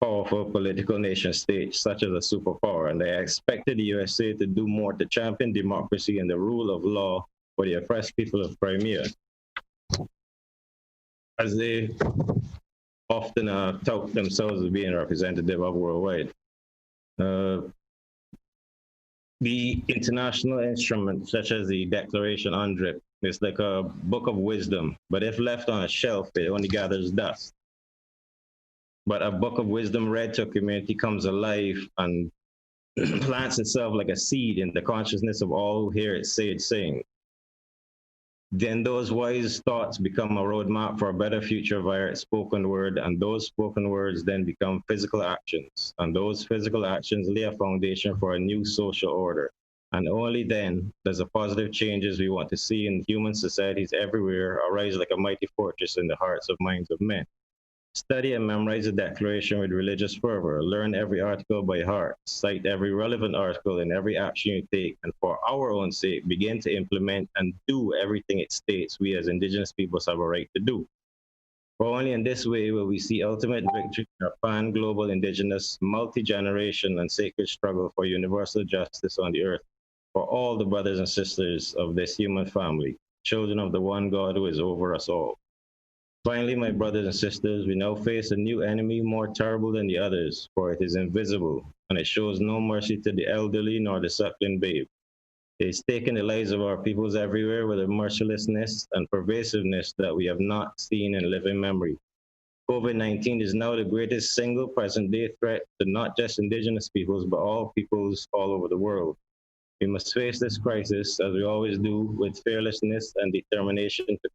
powerful political nation states, such as a superpower. And I expected the USA to do more to champion democracy and the rule of law for the oppressed people of Crimea. As they often uh, tout themselves as being representative of worldwide. Uh, the international instruments such as the Declaration UNDRIP It's like a book of wisdom, but if left on a shelf, it only gathers dust. But a book of wisdom read to a community comes alive and plants itself like a seed in the consciousness of all who hear its sage saying. Then those wise thoughts become a roadmap for a better future via its spoken word, and those spoken words then become physical actions. And those physical actions lay a foundation for a new social order. And only then does the positive changes we want to see in human societies everywhere arise like a mighty fortress in the hearts of minds of men. Study and memorize the Declaration with religious fervor. Learn every article by heart. Cite every relevant article in every action you take. And for our own sake, begin to implement and do everything it states we as indigenous peoples have a right to do. For only in this way will we see ultimate victory in our pan global indigenous, multi generation, and sacred struggle for universal justice on the earth for all the brothers and sisters of this human family, children of the one God who is over us all. Finally, my brothers and sisters, we now face a new enemy more terrible than the others, for it is invisible, and it shows no mercy to the elderly nor the suckling babe. It is taking the lives of our peoples everywhere with a mercilessness and pervasiveness that we have not seen in living memory. COVID 19 is now the greatest single present day threat to not just indigenous peoples, but all peoples all over the world. We must face this crisis, as we always do, with fearlessness and determination to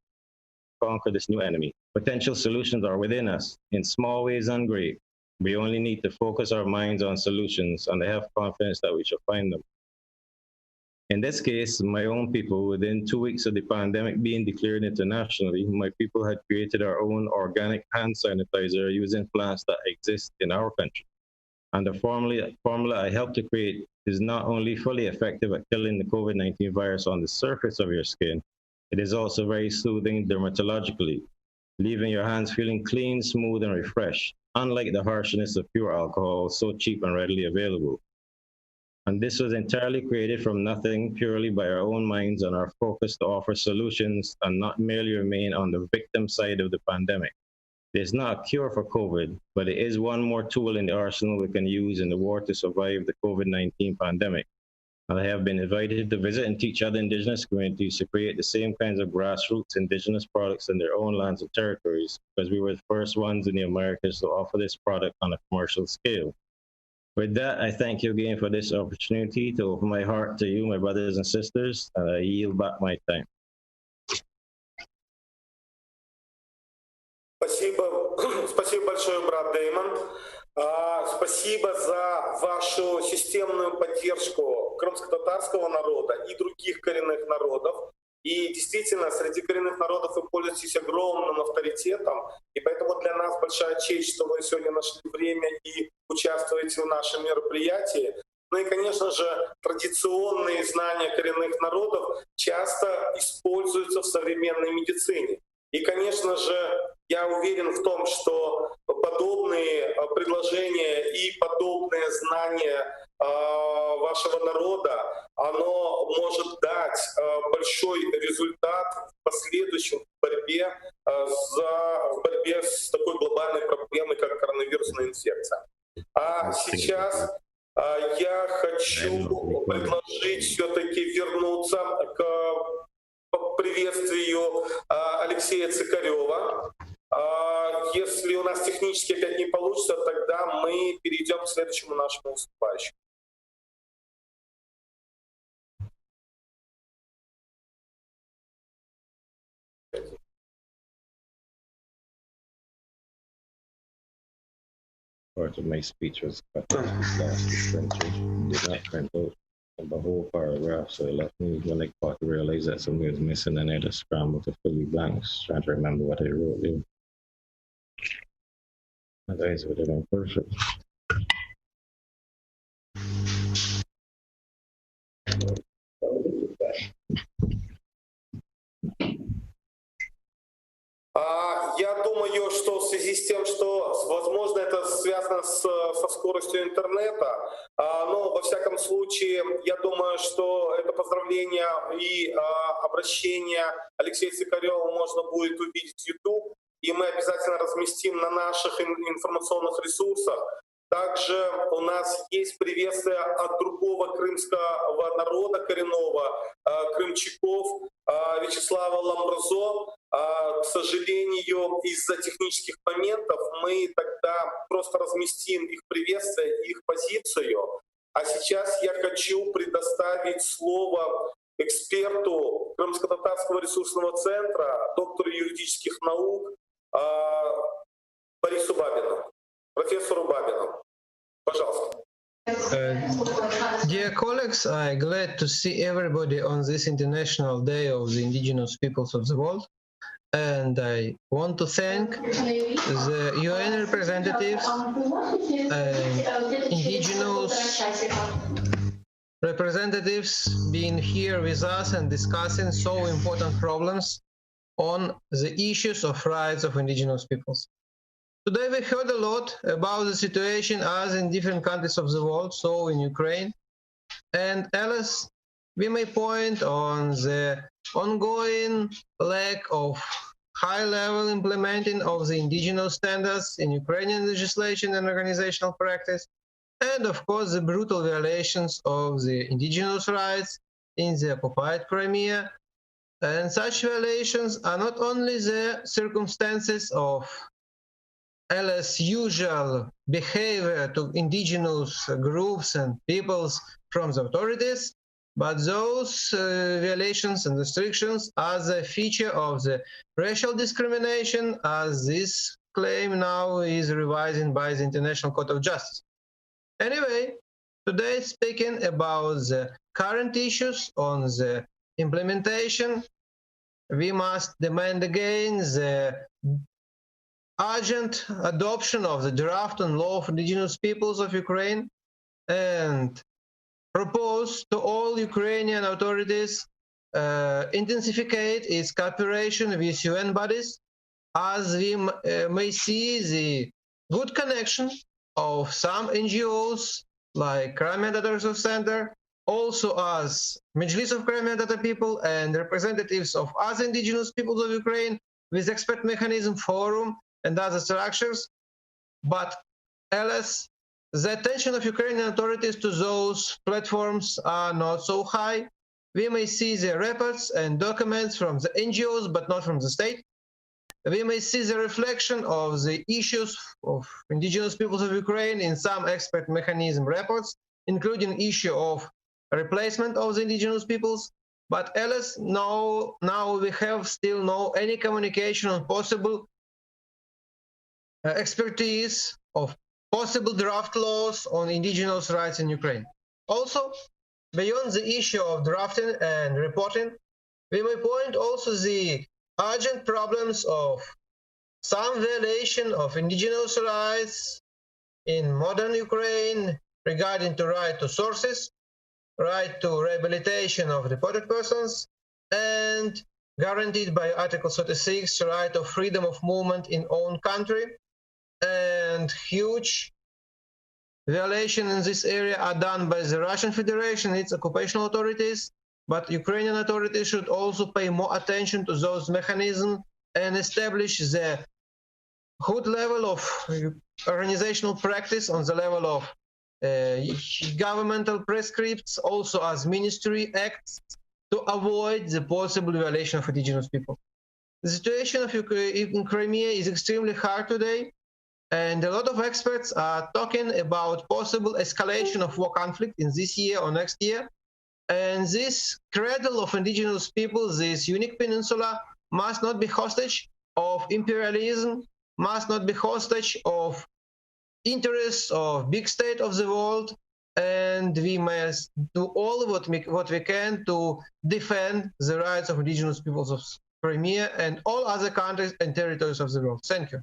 conquer this new enemy. Potential solutions are within us, in small ways and great. We only need to focus our minds on solutions, and I have confidence that we shall find them. In this case, my own people, within two weeks of the pandemic being declared internationally, my people had created our own organic hand sanitizer using plants that exist in our country. And the formula, formula I helped to create is not only fully effective at killing the COVID 19 virus on the surface of your skin, it is also very soothing dermatologically, leaving your hands feeling clean, smooth, and refreshed, unlike the harshness of pure alcohol, so cheap and readily available. And this was entirely created from nothing, purely by our own minds and our focus to offer solutions and not merely remain on the victim side of the pandemic. There's not a cure for COVID, but it is one more tool in the arsenal we can use in the war to survive the COVID 19 pandemic. And I have been invited to visit and teach other Indigenous communities to create the same kinds of grassroots Indigenous products in their own lands and territories, because we were the first ones in the Americas to offer this product on a commercial scale. With that, I thank you again for this opportunity to open my heart to you, my brothers and sisters, and I yield back my time. Спасибо, спасибо большое, брат Деймон. Спасибо за вашу системную поддержку крымско-татарского народа и других коренных народов. И действительно, среди коренных народов вы пользуетесь огромным авторитетом, и поэтому для нас большая честь, что вы сегодня нашли время и участвуете в нашем мероприятии. Ну и, конечно же, традиционные знания коренных народов часто используются в современной медицине. И, конечно же, я уверен в том, что подобные предложения и подобное знание вашего народа, оно может дать большой результат в последующем борьбе, за, в борьбе с такой глобальной проблемой, как коронавирусная инфекция. А сейчас я хочу предложить все-таки вернуться к приветствию Алексея Цикарева. Если у нас технически опять не получится, тогда мы перейдем к следующему нашему выступающему. Part of my speech was cut last printer did not print out the whole paragraph, so it left me when I caught to realize that something was missing, and I had to scramble to fill the blanks, trying to remember what I wrote there. Otherwise, it would have been perfect. Я думаю, что в связи с тем, что, возможно, это связано с, со скоростью интернета, но, во всяком случае, я думаю, что это поздравление и обращение Алексея Цикарева можно будет увидеть в YouTube, и мы обязательно разместим на наших информационных ресурсах. Также у нас есть приветствие от другого крымского народа коренного, крымчаков Вячеслава Ламброзо. К сожалению, из-за технических моментов мы тогда просто разместим их приветствие, их позицию. А сейчас я хочу предоставить слово эксперту Крымско-Татарского ресурсного центра, доктору юридических наук Борису Бабину, профессору Бабину. Пожалуйста. Dear colleagues, I'm glad to see everybody on this International Day of the Indigenous Peoples of the World. And I want to thank the UN representatives and indigenous representatives being here with us and discussing so important problems on the issues of rights of indigenous peoples. Today we heard a lot about the situation as in different countries of the world, so in Ukraine. And else, we may point on the ongoing lack of high-level implementing of the indigenous standards in Ukrainian legislation and organizational practice, and of course the brutal violations of the indigenous rights in the occupied Crimea. And such violations are not only the circumstances of LS usual behavior to indigenous groups and peoples from the authorities, but those violations and restrictions are the feature of the racial discrimination, as this claim now is revised by the International Court of Justice. Anyway, today speaking about the current issues on the implementation, we must demand again the urgent adoption of the draft on law of indigenous peoples of Ukraine and propose to all Ukrainian authorities intensificate its cooperation with UN bodies, as we may see the good connection of some NGOs like Crimean Tatar Resource Center, also as Mejlis of Crimean Tatar people and representatives of other indigenous peoples of Ukraine with expert mechanism forum and other structures. But else, the attention of Ukrainian authorities to those platforms are not so high. We may see the reports and documents from the NGOs, but not from the state. We may see the reflection of the issues of indigenous peoples of Ukraine in some expert mechanism reports, including issue of replacement of the indigenous peoples. But else, now we have still no any communication on possible expertise of possible draft laws on indigenous rights in Ukraine. Also, beyond the issue of drafting and reporting, we may point also the urgent problems of some violation of indigenous rights in modern Ukraine regarding to right to sources, right to rehabilitation of deported persons, and guaranteed by Article 36, right of freedom of movement in own country. And huge violation in this area are done by the Russian Federation, its occupational authorities, but Ukrainian authorities should also pay more attention to those mechanisms and establish the good level of organizational practice on the level of governmental prescripts, also as ministry acts, to avoid the possible violation of indigenous people. The situation of Ukraine in Crimea is extremely hard today, and a lot of experts are talking about possible escalation of war conflict in this year or next year. And this cradle of indigenous people, this unique peninsula, must not be hostage of imperialism, must not be hostage of interests of big state of the world, and we must do all what we can to defend the rights of indigenous peoples of Crimea and all other countries and territories of the world. Thank you.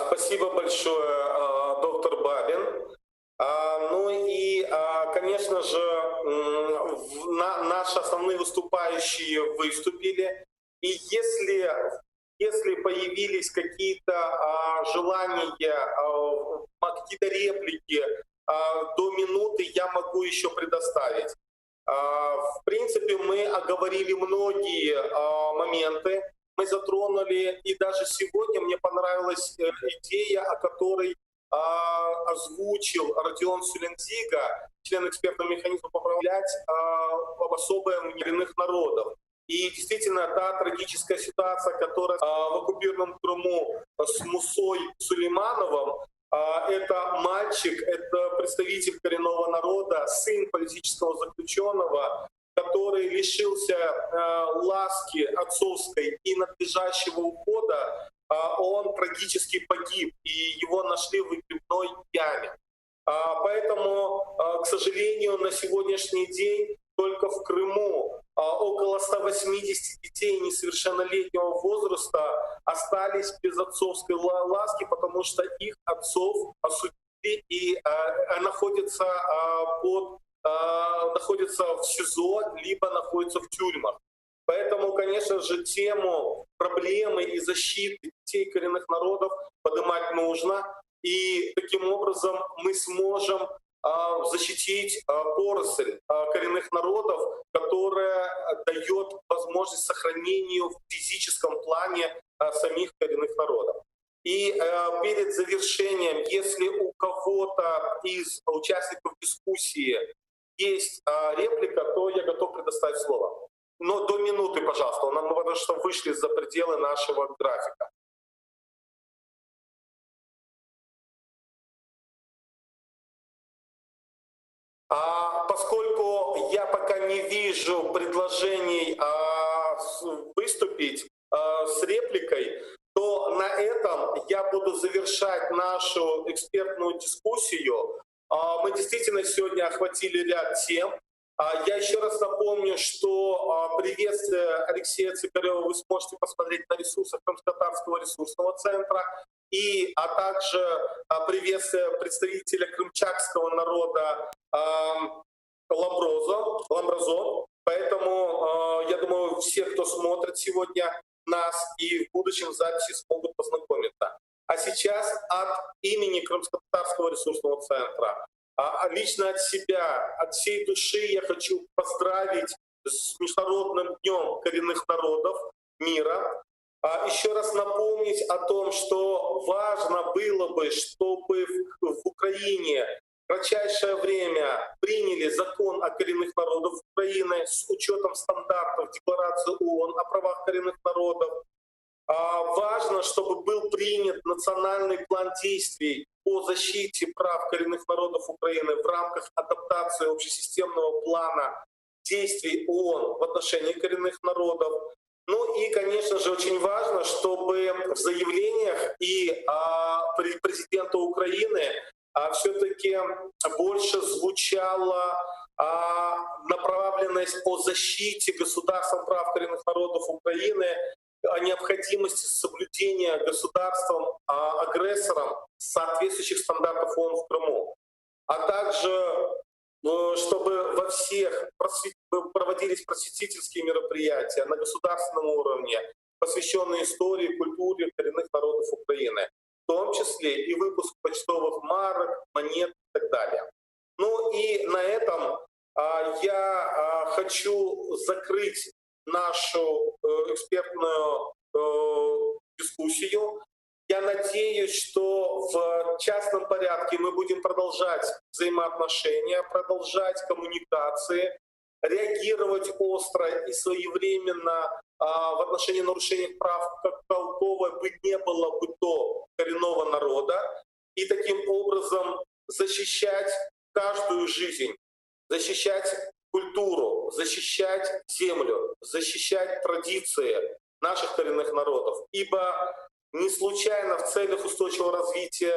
Спасибо большое, доктор Бабин. И, конечно же, наши основные выступающие выступили. И если появились какие-то желания, какие-то реплики, до минуты я могу еще предоставить. В принципе, мы оговорили многие моменты. Мы Мы затронули, и даже сегодня мне понравилась э, идея, о которой а, озвучил Родион Сюлендзига, член экспертного механизма поправлять а, особое коренных народов. И действительно, та трагическая ситуация, которая а, в оккупированном Крыму с Мусой Сулеймановым, это мальчик, это представитель коренного народа, сын политического заключенного, который лишился ласки отцовской и надлежащего ухода, он трагически погиб, и его нашли в выгребной яме. Поэтому, к сожалению, на сегодняшний день только в Крыму около 180 детей несовершеннолетнего возраста остались без отцовской ласки, потому что их отцов осудили и находятся, под, находятся в СИЗО, либо находятся в тюрьмах. Поэтому, конечно же, тему проблемы и защиты детей коренных народов поднимать нужно. И таким образом мы сможем защитить поросль коренных народов, которая дает возможность сохранению в физическом плане самих коренных народов. И перед завершением, если у кого-то из участников дискуссии есть реплика, то я готов предоставить слово. Но до минуты, пожалуйста, мы потому что вышли за пределы нашего графика. А поскольку я пока не вижу предложений а, выступить а, с репликой, то на этом я буду завершать нашу экспертную дискуссию. А, мы действительно сегодня охватили ряд тем. А, я еще раз напомню, что а, приветствие Алексея Цикарева вы сможете посмотреть на ресурсах Крымско-Татарского ресурсного центра, и, а также приветствие представителя крымчакского народа Ламброзо, Ламброзо. Поэтому, я думаю, все, кто смотрит сегодня нас и в будущем записи смогут познакомиться. А сейчас от имени Крымско-Татарского ресурсного центра, лично от себя, от всей души я хочу поздравить с Международным днем коренных народов мира. Еще раз напомнить о том, что важно было бы, чтобы в Украине в кратчайшее время приняли закон о коренных народах Украины с учетом стандартов Декларации ООН о правах коренных народов. Важно, чтобы был принят национальный план действий по защите прав коренных народов Украины в рамках адаптации общесистемного плана действий ООН в отношении коренных народов. Ну и, конечно же, очень важно, чтобы в заявлениях и а, президента Украины а, все-таки больше звучала а, направленность по защите государством прав коренных народов Украины, о необходимости соблюдения государством а, агрессором соответствующих стандартов ООН в Крыму, а также э, чтобы во всех проводились просветительские мероприятия на государственном уровне, посвященные истории, культуре коренных народов Украины, в том числе и выпуск почтовых марок, монет и так далее. Ну и на этом а, я а, хочу закрыть нашу э, экспертную э, дискуссию. Я надеюсь, что в частном порядке мы будем продолжать взаимоотношения, продолжать коммуникации, реагировать остро и своевременно а, в отношении нарушений прав как какого бы не было бы то коренного народа, и таким образом защищать каждую жизнь, защищать культуру, защищать землю, защищать традиции наших коренных народов. Ибо не случайно в целях устойчивого развития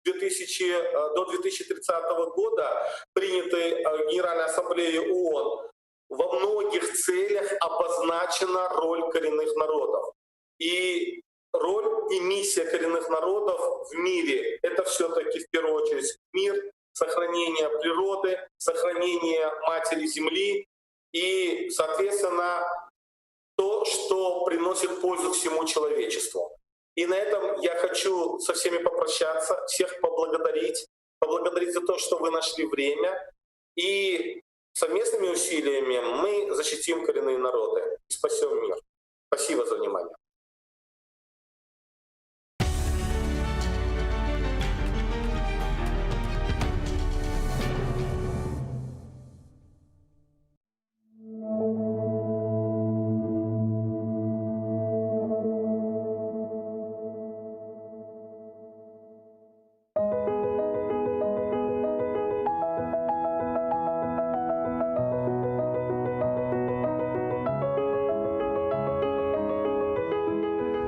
2000, а, до 2030 года, принятой а, Генеральной Ассамблеей ООН, во многих целях обозначена роль коренных народов. И роль и миссия коренных народов в мире — это все-таки в первую очередь мир, сохранение природы, сохранение матери Земли и, соответственно, то, что приносит пользу всему человечеству. И на этом я хочу со всеми попрощаться, всех поблагодарить, поблагодарить за то, что вы нашли время. И совместными усилиями мы защитим коренные народы и спасем мир. Спасибо за внимание.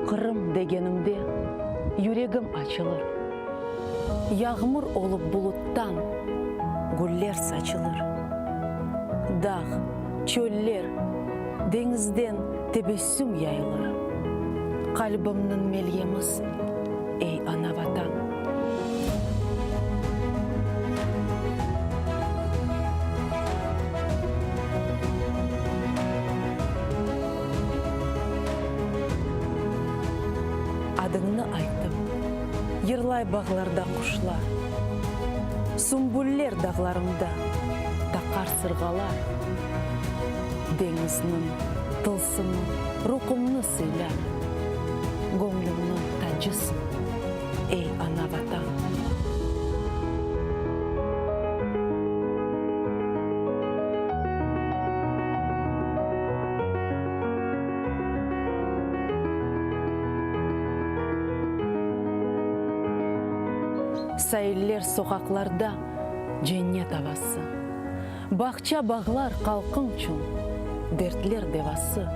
Qırım degenimde, yüregim açılır. Yağmur olıp buluttan güller saçılır. Dağ, çöller, deñizden tebessüm yayılır. Qalbimniñ melyemisiñ, ey, ana-Vatan. Adıñnı aytıp, yırlay bağlarda quşlar, Sümbüller dağlarımda taqar sırğalar. Deñizniñ tılsımı ruhumnı sıylar, Göñlümniñ tacısıñ, ey, ana-Vatan. Sailler, soqaqlarda cennet avası. Bağça-bağlar halqıñçün dertler devası.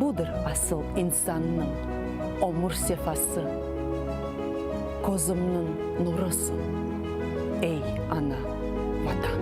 Budır asıl insannıñ ömür sefası. Közümniñ nurısıñ, ey, ana, Vatan!